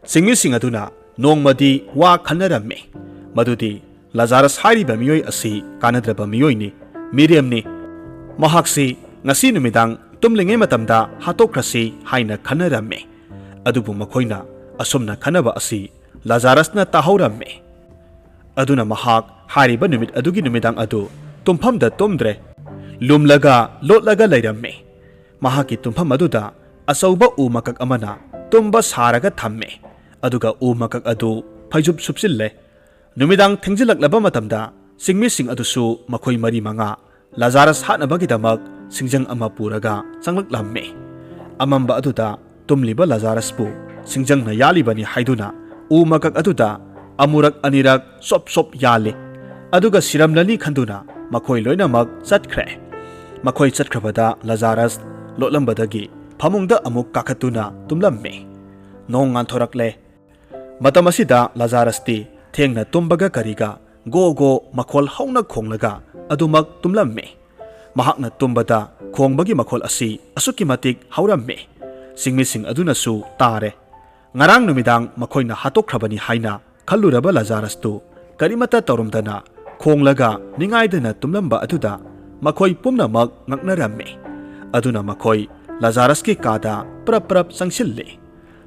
ꯆꯤꯡꯃꯤꯁꯤꯡ ꯑꯗꯨꯅ ꯅꯣꯡꯃꯗꯤ ꯋꯥ ꯈꯟꯅꯔꯝꯃꯤ꯫ ꯃꯗꯨꯗꯤ ꯂꯥꯖꯥꯔꯁ ꯍꯥꯏꯔꯤꯕ ꯃꯤꯑꯣꯏ ꯑꯁꯤ ꯀꯥꯟꯅꯗ꯭ꯔꯕ ꯃꯤꯑꯣꯏꯅꯤ, ꯃꯤꯔꯦꯝꯅꯤ꯫ ꯃꯍꯥꯛꯁꯤ ꯉꯁꯤ ꯅꯨꯃꯤꯗꯥꯡ ꯇꯨꯝꯂꯤꯉꯩ ꯃꯇꯝꯗ ꯍꯥꯠꯇꯣꯛꯈ꯭ꯔꯁꯤ ꯍꯥꯏꯅ ꯈꯟꯅꯔꯝꯃꯤ꯫ ꯑꯗꯨꯕꯨ ꯃꯈꯣꯏꯅ ꯑꯁꯨꯝꯅ ꯈꯟꯅꯕ ꯑꯁꯤ ꯂꯥꯖꯥꯔꯁꯅ ꯇꯥꯍꯧꯔꯝꯃꯤ꯫ ꯑꯗꯨꯅ ꯃꯍꯥꯛ ꯍꯥꯏꯔꯤꯕ ꯅꯨꯃꯤꯠ ꯑꯗꯨꯒꯤ ꯅꯨꯃꯤꯗꯥꯡ ꯑꯗꯨ ꯇꯨꯝꯐꯝꯗ ꯇꯨꯝꯗ꯭ꯔꯦ꯫ ꯂꯨꯝꯂꯒ ꯂꯣꯠꯂꯒ ꯂꯩꯔꯝꯃꯤ꯫ ꯃꯍꯥꯛꯀꯤ ꯇꯨꯝꯐꯝ ꯑꯗꯨꯗ ꯑꯆꯧꯕ ꯎ ꯃꯀꯛ ꯑꯃꯅ ꯇꯨꯝꯕ ꯁꯥꯔꯒ ꯊꯝꯃꯤ꯫ ꯑꯗꯨꯒ ꯎ ꯃꯀꯛ ꯑꯗꯨ ꯐꯩꯖꯨꯞ ꯁꯨꯞꯆꯤꯜꯂꯦ꯫ ꯅꯨꯃꯤꯗꯥꯡ ꯊꯦꯡꯖꯤꯜꯂꯛꯂꯕ ꯃꯇꯝꯗ ꯆꯤꯡꯃꯤꯁꯤꯡ ꯑꯗꯨꯁꯨ ꯃꯈꯣꯏ ꯃꯔꯤ ꯃꯉꯥ ꯂꯥꯖꯥꯔꯁ ꯍꯥꯠꯅꯕꯒꯤꯗꯃꯛ ꯁꯤꯡꯖꯪ ꯑꯃ ꯄꯨꯔꯒ ꯆꯪꯂꯛꯂꯝꯃꯤ꯫ ꯑꯃꯝꯕ ꯑꯗꯨꯗ ꯇꯨꯝꯂꯤꯕ ꯂꯥꯖꯥꯔꯁꯄꯨ ꯁꯤꯡꯖꯪꯅ ꯌꯥꯜꯂꯤꯕꯅꯤ ꯍꯥꯏꯗꯨꯅ ꯎ ꯃꯀꯛ ꯑꯗꯨꯗ ꯑꯃꯨꯔꯛ ꯑꯅꯤꯔꯛ ꯆꯣꯞ ꯆꯣꯞ ꯌꯥꯜꯂꯤ꯫ ꯑꯗꯨꯒ ꯁꯤꯔꯝꯂꯅꯤ ꯈꯟꯗꯨꯅ ꯃꯈꯣꯏ ꯂꯣꯏꯅꯃꯛ ꯆꯠꯈ꯭ꯔꯦ꯫ ꯃꯈꯣꯏ ꯆꯠꯈ꯭ꯔꯕꯗ ꯂꯥꯖꯥꯔꯁ ꯂꯣꯠꯂꯝꯕꯗꯒꯤ ꯐꯃꯨꯡꯗ ꯑꯃꯨꯛ ꯀꯥꯈꯠꯇꯨꯅ ꯇꯨꯝꯂꯝꯃꯤ꯫ ꯅꯣꯡ ꯉꯥꯟꯊꯣꯔꯛꯂꯦ꯫ ꯃꯇꯝ ꯑꯁꯤꯗ ꯂꯥꯖꯥꯔꯁꯇꯤ ꯊꯦꯡꯅ ꯇꯨꯝꯕꯒ ꯀꯔꯤꯒ ꯒꯣ ꯒꯣ ꯃꯈꯣꯜ ꯍꯧꯅ ꯈꯣꯡꯂꯒ ꯑꯗꯨꯃꯛ ꯇꯨꯝꯂꯝꯃꯤ꯫ ꯃꯍꯥꯛꯅ ꯇꯨꯝꯕꯗ ꯈꯣꯡꯕꯒꯤ ꯃꯈꯣꯜ ꯑꯁꯤ ꯑꯁꯨꯛꯀꯤ ꯃꯇꯤꯛ ꯍꯧꯔꯝꯃꯤ꯫ ꯆꯤꯡꯃꯤꯁꯤꯡ ꯑꯗꯨꯅꯁꯨ ꯇꯥꯔꯦ꯫ ꯉꯔꯥꯡ ꯅꯨꯃꯤꯗꯥꯡ ꯃꯈꯣꯏꯅ ꯍꯥꯠꯇꯣꯛꯈ꯭ꯔꯕꯅꯤ ꯍꯥꯏꯅ ꯈꯜꯂꯨꯔꯕ ꯂꯥꯖꯥꯔꯁꯇꯨ ꯀꯔꯤꯃꯠꯇ ꯇꯧꯔꯝꯗꯅ ꯈꯣꯡꯂꯒ ꯅꯤꯡꯉꯥꯏꯗꯅ ꯇꯨꯝꯂꯝꯕ ꯑꯗꯨꯗ ꯃꯈꯣꯏ ꯄꯨꯝꯅꯃꯛ ꯉꯛꯅꯔꯝꯃꯤ꯫ ꯑꯗꯨꯅ ꯃꯈꯣꯏ ꯂꯥꯖꯥꯔꯁꯀꯤ ꯀꯥꯗ ꯄ꯭ꯔꯞ ꯄ꯭ꯔꯞ ꯆꯪꯁꯤꯜꯂꯤ꯫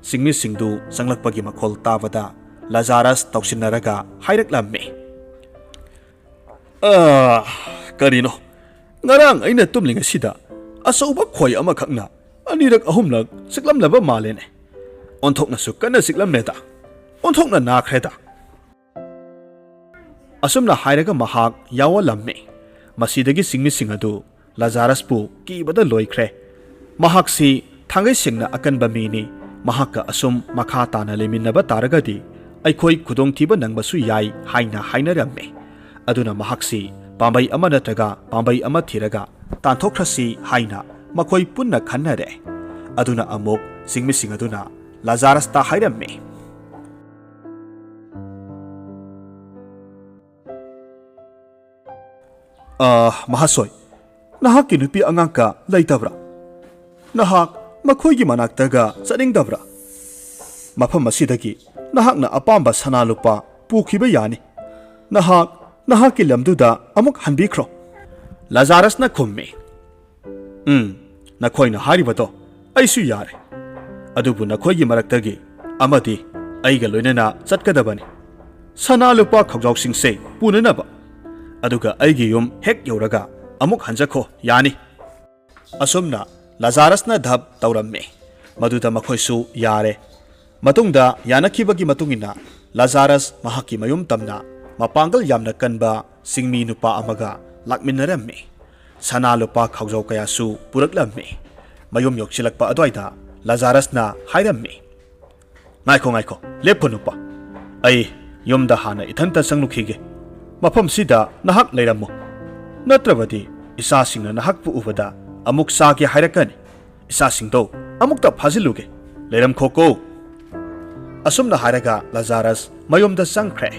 ꯆꯤꯡꯃꯤꯁꯤꯡꯗꯨ ꯆꯪꯂꯛꯄꯒꯤ ꯃꯈꯣꯜ ꯇꯥꯕꯗ ꯂꯥꯖꯥꯔꯁ ꯇꯧꯁꯤꯟꯅꯔꯒ ꯍꯥꯏꯔꯛꯂꯝꯃꯤ, "ꯑꯥ, ꯀꯔꯤꯅꯣ? ꯉꯔꯥꯡ ꯑꯩꯅ ꯇꯨꯝꯂꯤꯉꯩꯁꯤꯗ ꯑꯆꯧꯕ ꯈꯣꯏ ꯑꯃꯈꯛꯅ ꯑꯅꯤꯔꯛ ꯑꯍꯨꯝꯂꯛ ꯆꯤꯛꯂꯝꯂꯕ ꯃꯥꯜꯂꯦꯅꯦ꯫ ꯑꯣꯟꯊꯣꯛꯅꯁꯨ ꯀꯟꯅ ꯆꯤꯛꯂꯝꯃꯦꯗ꯫ ꯑꯣꯟꯊꯣꯛꯅ ꯅꯥꯈ꯭ꯔꯦꯗ"꯫ ꯑꯁꯨꯝꯅ ꯍꯥꯏꯔꯒ ꯃꯍꯥꯛ ꯌꯥꯑꯣꯜꯂꯝꯃꯤ꯫ ꯃꯁꯤꯗꯒꯤ ꯆꯤꯡꯃꯤꯁꯤꯡ ꯑꯗꯨ ꯂꯥꯖꯥꯔꯁꯄꯨ ꯀꯤꯕꯗ ꯂꯣꯏꯈ꯭ꯔꯦ꯫ ꯃꯍꯥꯛꯁꯤ ꯊꯥꯡꯒꯩ ꯁꯦꯡꯅ ꯑꯀꯟꯕ ꯃꯤꯅꯤ꯫ ꯃꯍꯥꯛꯀ ꯑꯁꯨꯝ ꯃꯈꯥ ꯇꯥꯅ ꯂꯩꯃꯤꯟꯅꯕ ꯇꯥꯔꯒꯗꯤ ꯑꯩꯈꯣꯏ ꯈꯨꯗꯣꯡꯊꯤꯕ ꯅꯪꯕꯁꯨ ꯌꯥꯏ ꯍꯥꯏꯅ ꯍꯥꯏꯅꯔꯝꯃꯤ꯫ ꯑꯗꯨꯅ ꯃꯍꯥꯛꯁꯤ ꯄꯥꯝꯕꯩ ꯑꯃ ꯅꯠꯇ꯭ꯔꯒ ꯄꯥꯝꯕꯩ ꯑꯃ ꯊꯤꯔꯒ ꯇꯥꯟꯊꯣꯛꯈ꯭ꯔꯁꯤ ꯍꯥꯏꯅ ꯃꯈꯣꯏ ꯄꯨꯟꯅ ꯈꯟꯅꯔꯦ꯫ ꯑꯗꯨꯅ ꯑꯃꯨꯛ ꯆꯤꯡꯃꯤꯁꯤꯡ ꯑꯗꯨꯅ ꯂꯥꯖꯥꯔꯁꯇ ꯍꯥꯏꯔꯝꯃꯤ, "ꯑ, ꯃꯍꯥꯁꯣꯏ, ꯅꯍꯥꯛꯀꯤ ꯅꯨꯄꯤ ꯑꯉꯥꯡꯀ ꯂꯩꯇꯕ꯭ꯔꯥ? ꯅꯍꯥꯛ ꯃꯈꯣꯏꯒꯤ ꯃꯅꯥꯛꯇꯒ ꯆꯠꯅꯤꯡꯗꯕ꯭ꯔꯥ? ꯃꯐꯝ ꯑꯁꯤꯗꯒꯤ ꯅꯍꯥꯛꯅ ꯑꯄꯥꯝꯕ ꯁꯅꯥ ꯂꯨꯄꯥ ꯄꯨꯈꯤꯕ ꯌꯥꯅꯤ꯫ ꯅꯍꯥꯛ ꯅꯍꯥꯛꯀꯤ ꯂꯝꯗꯨꯗ ꯑꯃꯨꯛ ꯍꯟꯕꯤꯈ꯭ꯔꯣ"꯫ ꯂꯥꯖꯥꯔꯁꯅ ꯈꯨꯝꯃꯤ, "ꯎꯝ, ꯅꯈꯣꯏꯅ ꯍꯥꯏꯔꯤꯕꯗꯣ ꯑꯩꯁꯨ ꯌꯥꯔꯦ꯫ ꯑꯗꯨꯕꯨ ꯅꯈꯣꯏꯒꯤ ꯃꯔꯛꯇꯒꯤ ꯑꯃꯗꯤ ꯑꯩꯒ ꯂꯣꯏꯅꯅ ꯆꯠꯀꯗꯕꯅꯤ꯫ ꯁꯅꯥ ꯂꯨꯄꯥ ꯈꯧꯖꯥꯎꯁꯤꯡꯁꯦ ꯄꯨꯅꯅꯕ꯫ ꯑꯗꯨꯒ ꯑꯩꯒꯤ ꯌꯨꯝ ꯍꯦꯛ ꯌꯧꯔꯒ ꯑꯃꯨꯛ ꯍꯟꯖꯈꯣ ꯌꯥꯅꯤ"꯫ ꯑꯁꯨꯝꯅ ꯂꯥꯖꯥꯔꯁꯅ ꯙꯞ ꯇꯧꯔꯝꯃꯤ꯫ ꯃꯗꯨꯗ ꯃꯈꯣꯏꯁꯨ ꯌꯥꯔꯦ꯫ ꯃꯇꯨꯡꯗ ꯌꯥꯅꯈꯤꯕꯒꯤ ꯃꯇꯨꯡ ꯏꯟꯅ ꯂꯥꯖꯥꯔꯁ ꯃꯍꯥꯛꯀꯤ ꯃꯌꯨꯝ ꯇꯝꯅ ꯃꯄꯥꯡꯒꯜ ꯌꯥꯝꯅ ꯀꯟꯕ ꯆꯤꯡꯃꯤ ꯅꯨꯄꯥ ꯑꯃꯒ ꯂꯥꯛꯃꯤꯟꯅꯔꯝꯃꯤ꯫ ꯁꯅꯥ ꯂꯨꯄꯥ ꯈꯥꯎꯖꯥꯎ ꯀꯌꯥꯁꯨ ꯄꯨꯔꯛꯂꯝꯃꯤ꯫ ꯃꯌꯨꯝ ꯌꯧꯁꯤꯜꯂꯛꯄ ꯑꯗꯨꯋꯥꯏꯗ ꯂꯥꯖꯥꯔꯁꯅ ꯍꯥꯏꯔꯝꯃꯤ, "ꯉꯥꯏꯈꯣ, ꯉꯥꯏꯈꯣ, ꯂꯦꯞꯈꯣ ꯅꯨꯄꯥ꯫ ꯑꯩ ꯌꯨꯝꯗ ꯍꯥꯟꯅ ꯏꯊꯟꯇ ꯆꯪꯂꯨꯈꯤꯒꯦ꯫ ꯃꯐꯝꯁꯤꯗ ꯅꯍꯥꯛ ꯂꯩꯔꯝꯃꯨ꯫ ꯅꯠꯇ꯭ꯔꯕꯗꯤ ꯏꯆꯥꯁꯤꯡꯅ ꯅꯍꯥꯛꯄꯨ ꯎꯕꯗ ꯑꯃꯨꯛ ꯆꯥꯒꯦ ꯍꯥꯏꯔꯛꯀꯅꯤ꯫ ꯏꯆꯥꯁꯤꯡꯗꯣ ꯑꯃꯨꯛꯇ ꯐꯥꯖꯤꯜꯂꯨꯒꯦ꯫ ꯂꯩꯔꯝꯈꯣꯀꯣ꯫" ꯑꯁꯨꯝꯅ ꯍꯥꯏꯔꯒ ꯂꯥꯖꯥꯔꯁ ꯃꯌꯨꯝꯗ ꯆꯪꯈ꯭ꯔꯦ꯫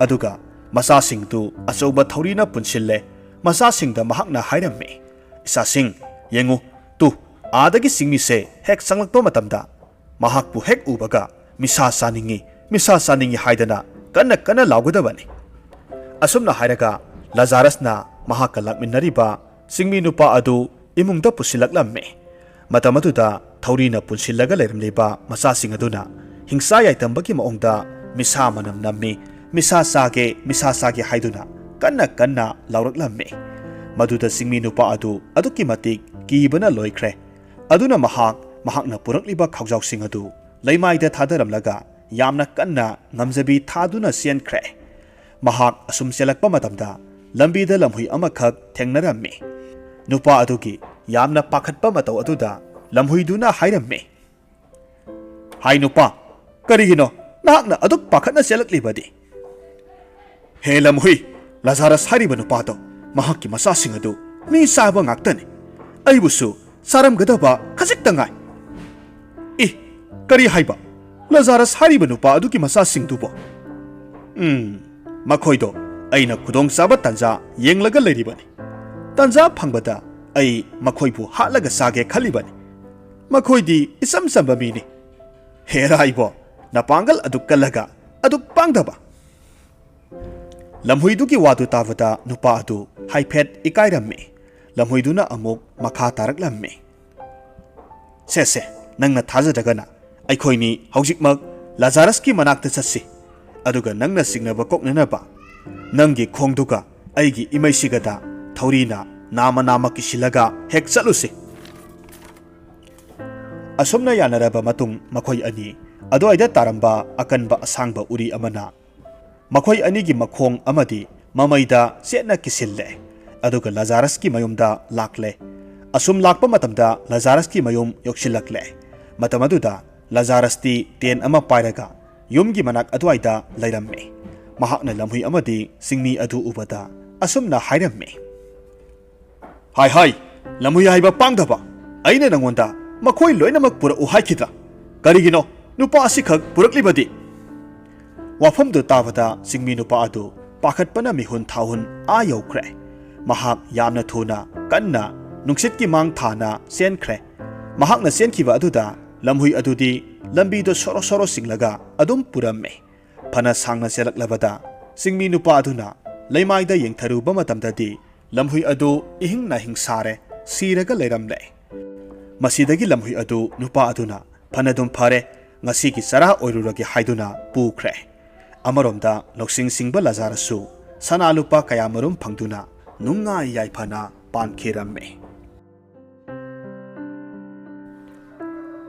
ꯑꯗꯨꯒ ꯃꯆꯥꯁꯤꯡꯗꯨ ꯑꯆꯧꯕ ꯊꯧꯔꯤꯅ ꯄꯨꯟꯁꯤꯜꯂꯦ꯫ ꯃꯆꯥꯁꯤꯡꯗ ꯃꯍꯥꯛꯅ ꯍꯥꯏꯔꯝꯃꯤ, "ꯏꯆꯥꯁꯤꯡ, ꯌꯦꯡꯉꯨ, ꯇꯨ, ꯑꯥꯗꯒꯤ ꯆꯤꯡꯃꯤꯁꯦ ꯍꯦꯛ ꯆꯪꯂꯛꯄ ꯃꯇꯝꯗ ꯃꯍꯥꯛꯄꯨ ꯍꯦꯛ ꯎꯕꯒ ꯃꯤꯁꯥ ꯆꯥꯅꯤꯡꯉꯤ, ꯃꯤꯁꯥ ꯆꯥꯅꯤꯡꯉꯤ ꯍꯥꯏꯗꯅ ꯀꯟꯅ ꯀꯟꯅ ꯂꯥꯎꯒꯗꯕꯅꯤ꯫" ꯑꯁꯨꯝꯅ ꯍꯥꯏꯔꯒ ꯂꯥꯖꯥꯔꯁꯅ ꯃꯍꯥꯛꯀ ꯂꯥꯛꯃꯤꯟꯅꯔꯤꯕ ꯆꯤꯡꯃꯤ ꯅꯨꯄꯥ ꯑꯗꯨ ꯏꯃꯨꯡꯗ ꯄꯨꯁꯤꯜꯂꯛꯂꯝꯃꯤ꯫ ꯃꯇꯝ ꯑꯗꯨꯗ ꯊꯧꯔꯤꯅ ꯄꯨꯟꯁꯤꯜꯂꯒ ꯂꯩꯔꯝꯂꯤꯕ ꯃꯆꯥꯁꯤꯡ ꯑꯗꯨꯅ ꯍꯤꯡꯁꯥ ꯌꯥꯏꯇꯝꯕꯒꯤ ꯃꯑꯣꯡꯗ ꯃꯤꯁꯥ ꯃꯅꯝ ꯅꯝꯃꯤ, ꯃꯤꯁꯥ ꯆꯥꯒꯦ, ꯃꯤꯁꯥ ꯆꯥꯒꯦ ꯍꯥꯏꯗꯨꯅ ꯀꯟꯅ ꯀꯟꯅ ꯂꯥꯎꯔꯛꯂꯝꯃꯤ꯫ ꯃꯗꯨꯗ ꯆꯤꯡꯃꯤ ꯅꯨꯄꯥ ꯑꯗꯨ ꯑꯗꯨꯛꯀꯤ ꯃꯇꯤꯛ ꯀꯤꯕꯅ ꯂꯣꯏꯈ꯭ꯔꯦ꯫ ꯑꯗꯨꯅ ꯃꯍꯥꯛ ꯃꯍꯥꯛꯅ ꯄꯨꯔꯛꯂꯤꯕ ꯈꯥꯎꯖꯥꯎꯁꯤꯡ ꯑꯗꯨ ꯂꯩꯃꯥꯏꯗ ꯊꯥꯗꯔꯝꯂꯒ ꯌꯥꯝꯅ ꯀꯟꯅ ꯉꯝꯖꯕꯤ ꯊꯥꯗꯨꯅ ꯆꯦꯟꯈ꯭ꯔꯦ꯫ ꯃꯍꯥꯛ ꯑꯁꯨꯝ ꯆꯦꯜꯂꯛꯄ ꯃꯇꯝꯗ ꯂꯝꯕꯤꯗ ꯂꯝꯍꯨꯏ ꯑꯃꯈꯛ ꯊꯦꯡꯅꯔꯝꯃꯤ꯫ ꯅꯨꯄꯥ ꯑꯗꯨꯒꯤ ꯌꯥꯝꯅ ꯄꯥꯈꯠꯄ ꯃꯇꯧ ꯑꯗꯨꯗ ꯂꯝꯍꯨꯏꯗꯨꯅ ꯍꯥꯏꯔꯝꯃꯤ, "ꯍꯥꯏ ꯅꯨꯄꯥ, ꯀꯔꯤꯒꯤꯅꯣ ꯅꯍꯥꯛꯅ ꯑꯗꯨꯛ ꯄꯥꯈꯠꯅ ꯆꯦꯜꯂꯛꯂꯤꯕꯗꯤ?" "ꯍꯦ ꯂꯝꯍꯨꯏ, ꯂꯥꯖꯥꯔꯁ ꯍꯥꯏꯔꯤꯕ ꯅꯨꯄꯥꯗꯣ, ꯃꯍꯥꯛꯀꯤ ꯃꯆꯥꯁꯤꯡ ꯑꯗꯨ ꯃꯤ ꯆꯥꯕ ꯉꯥꯛꯇꯅꯤ꯫ ꯑꯩꯕꯨꯁꯨ ꯆꯥꯔꯝꯒꯗꯕ ꯈꯖꯤꯛꯇ ꯉꯥꯏ꯫" "ꯏ, ꯀꯔꯤ ꯍꯥꯏꯕ? ꯂꯥꯖꯥꯔꯁ ꯍꯥꯏꯔꯤꯕ ꯅꯨꯄꯥ ꯑꯗꯨꯒꯤ ꯃꯆꯥꯁꯤꯡꯗꯨꯕꯣ?" "ꯎꯝ, ꯃꯈꯣꯏꯗꯣ ꯑꯩꯅ ꯈꯨꯗꯣꯡꯆꯥꯕ ꯇꯥꯟꯖꯥ ꯌꯦꯡꯂꯒ ꯂꯩꯔꯤꯕꯅꯤ꯫ ꯇꯥꯟꯖꯥ ꯐꯪꯕꯗ ꯑꯩ ꯃꯈꯣꯏꯕꯨ ꯍꯥꯠꯂꯒ ꯆꯥꯒꯦ ꯈꯜꯂꯤꯕꯅꯤ꯫ ꯃꯈꯣꯏꯗꯤ ꯏꯆꯝ ꯆꯝꯕ ꯃꯤꯅꯤ꯫ ꯍꯦꯔꯥ ꯏꯕꯣ, ꯅꯄꯥꯡꯒꯜ ꯑꯗꯨꯛ ꯀꯜꯂꯒ ꯑꯗꯨꯛ ꯄꯥꯡꯗꯕ!" ꯂꯝꯍꯨꯏꯗꯨꯒꯤ ꯋꯥꯗꯨ ꯇꯥꯕꯗ ꯅꯨꯄꯥ ꯑꯗꯨ ꯍꯥꯏꯐꯦꯠ ꯏꯀꯥꯏꯔꯝꯃꯤ꯫ ꯂꯝꯍꯨꯏꯗꯨꯅ ꯑꯃꯨꯛ ꯃꯈꯥ ꯇꯥꯔꯛꯂꯝꯃꯤ, "ꯁꯦ, ꯁꯦ, ꯅꯪꯅ ꯊꯥꯖꯗ꯭ꯔꯒꯅ ꯑꯩꯈꯣꯏꯅꯤ ꯍꯧꯖꯤꯛꯃꯛ ꯂꯥꯖꯥꯔꯁꯀꯤ ꯃꯅꯥꯛꯇ ꯆꯠꯁꯤ꯫ ꯑꯗꯨꯒ ꯅꯪꯅ ꯆꯤꯡꯅꯕ ꯀꯣꯛꯅꯅꯕ ꯅꯪꯒꯤ ꯈꯣꯡꯗꯨꯒ ꯑꯩꯒꯤ ꯏꯃꯩꯁꯤꯒꯗ ꯊꯧꯔꯤꯅ ꯅꯥꯃ ꯅꯥꯃ ꯀꯤꯁꯤꯜꯂꯒ ꯍꯦꯛ ꯆꯠꯂꯨꯁꯤ꯫" ꯑꯁꯨꯝꯅ ꯌꯥꯅꯔꯕ ꯃꯇꯨꯡ ꯃꯈꯣꯏ ꯑꯅꯤ ꯑꯗꯨꯋꯥꯏꯗ ꯇꯥꯔꯝꯕ ꯑꯀꯟꯕ ꯑꯁꯥꯡꯕ ꯎꯔꯤ ꯑꯃꯅ ꯃꯈꯣꯏ ꯑꯅꯤꯒꯤ ꯃꯈꯣꯡ ꯑꯃꯗꯤ ꯃꯃꯩꯗ ꯆꯦꯠꯅ ꯀꯤꯁꯤꯜꯂꯦ꯫ ꯑꯗꯨꯒ ꯂꯥꯖꯥꯔꯁꯀꯤ ꯃꯌꯨꯝꯗ ꯂꯥꯛꯂꯦ꯫ ꯑꯁꯨꯝ ꯂꯥꯛꯄ ꯃꯇꯝꯗ ꯂꯥꯖꯥꯔꯁꯀꯤ ꯃꯌꯨꯝ ꯌꯧꯁꯤꯜꯂꯛꯂꯦ꯫ ꯃꯇꯝ ꯑꯗꯨꯗ ꯂꯥꯖꯥꯔꯁꯇꯤ ꯇꯦꯟ ꯑꯃ ꯄꯥꯏꯔꯒ ꯌꯨꯝꯒꯤ ꯃꯅꯥꯛ ꯑꯗꯨꯋꯥꯏꯗ ꯂꯩꯔꯝꯃꯤ꯫ ꯃꯍꯥꯛꯅ ꯂꯝꯍꯨꯏ ꯑꯃꯗꯤ ꯆꯤꯡꯃꯤ ꯑꯗꯨ ꯎꯕꯗ ꯑꯁꯨꯝꯅ ꯍꯥꯏꯔꯝꯃꯤ, "ꯍꯥꯏ ꯍꯥꯏ, ꯂꯝꯍꯨꯏ ꯍꯥꯏꯕ ꯄꯥꯡꯗꯕ, ꯑꯩꯅ ꯅꯪꯉꯣꯟꯗ ꯃꯈꯣꯏ ꯂꯣꯏꯅꯃꯛ ꯄꯨꯔꯛꯎ ꯍꯥꯏꯈꯤꯗ꯭ꯔꯥ? ꯀꯔꯤꯒꯤꯅꯣ ꯅꯨꯄꯥ ꯑꯁꯤꯈꯛ ꯄꯨꯔꯛꯂꯤꯕꯗꯤ?" ꯋꯥꯐꯝꯗꯨ ꯇꯥꯕꯗ ꯆꯤꯡꯃꯤ ꯅꯨꯄꯥ ꯑꯗꯨ ꯄꯥꯈꯠꯄꯅ ꯃꯤꯍꯨꯟ ꯊꯥꯍꯨꯟ ꯑꯥ ꯌꯧꯈ꯭ꯔꯦ꯫ ꯃꯍꯥꯛ ꯌꯥꯝꯅ ꯊꯨꯅ ꯀꯟꯅ ꯅꯨꯡꯁꯤꯠꯀꯤ ꯃꯥꯡ ꯊꯥꯅ ꯆꯦꯟꯈ꯭ꯔꯦ꯫ ꯃꯍꯥꯛꯅ ꯆꯦꯟꯈꯤꯕ ꯑꯗꯨꯗ ꯂꯝꯍꯨꯏ ꯑꯗꯨꯗꯤ ꯂꯝꯕꯤꯗꯨ ꯁꯣꯔꯣ ꯁꯣꯔꯣ ꯆꯤꯡꯂꯒ ꯑꯗꯨꯝ ꯄꯨꯔꯝꯃꯤ꯫ ꯐꯅ ꯁꯥꯡꯅ ꯆꯦꯜꯂꯛꯂꯕꯗ ꯆꯤꯡꯃꯤ ꯅꯨꯄꯥ ꯑꯗꯨꯅ ꯂꯩꯃꯥꯏꯗ ꯌꯦꯡꯊꯔꯨꯕ ꯃꯇꯝꯗꯗꯤ ꯂꯝꯍꯨꯏ ꯑꯗꯨ ꯏꯍꯤꯡ ꯅꯥꯍꯤꯡ ꯁꯥꯔꯦ, ꯁꯤꯔꯒ ꯂꯩꯔꯝꯂꯦ꯫ ꯃꯁꯤꯗꯒꯤ ꯂꯝꯍꯨꯏ ꯑꯗꯨ ꯅꯨꯄꯥ ꯑꯗꯨꯅ "ꯐꯅꯗꯨꯝ ꯐꯔꯦ, ꯉꯁꯤꯒꯤ ꯆꯔꯥ ꯑꯣꯏꯔꯨꯔꯒꯦ" ꯍꯥꯏꯗꯨꯅ ꯄꯨꯈ꯭ꯔꯦ꯫ ꯑꯃꯔꯣꯝꯗ ꯂꯧꯁꯤꯡ ꯁꯤꯡꯕ ꯂꯥꯖꯥꯔꯁꯁꯨ ꯁꯅꯥ ꯂꯨꯄꯥ ꯀꯌꯥꯃꯔꯨꯝ ꯐꯪꯗꯨꯅ ꯅꯨꯡꯉꯥꯏ ꯌꯥꯏꯐꯅ ꯄꯥꯟꯈꯤꯔꯝꯃꯤ꯫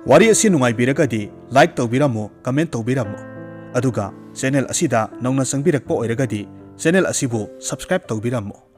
ꯋꯥꯔꯤ ꯑꯁꯤ ꯅꯨꯡꯉꯥꯏꯕꯤꯔꯒꯗꯤ like ꯇꯧꯕꯤꯔꯝꯃꯨ, comment ꯇꯧꯕꯤꯔꯝꯃꯨ꯫ ꯑꯗꯨꯒ channel ꯑꯁꯤꯗ ꯅꯧꯅ ꯆꯪꯕꯤꯔꯛꯄ ꯑꯣꯏꯔꯒꯗꯤ channel ꯑꯁꯤꯕꯨ subscribe ꯇꯧꯕꯤꯔꯝꯃꯨ꯫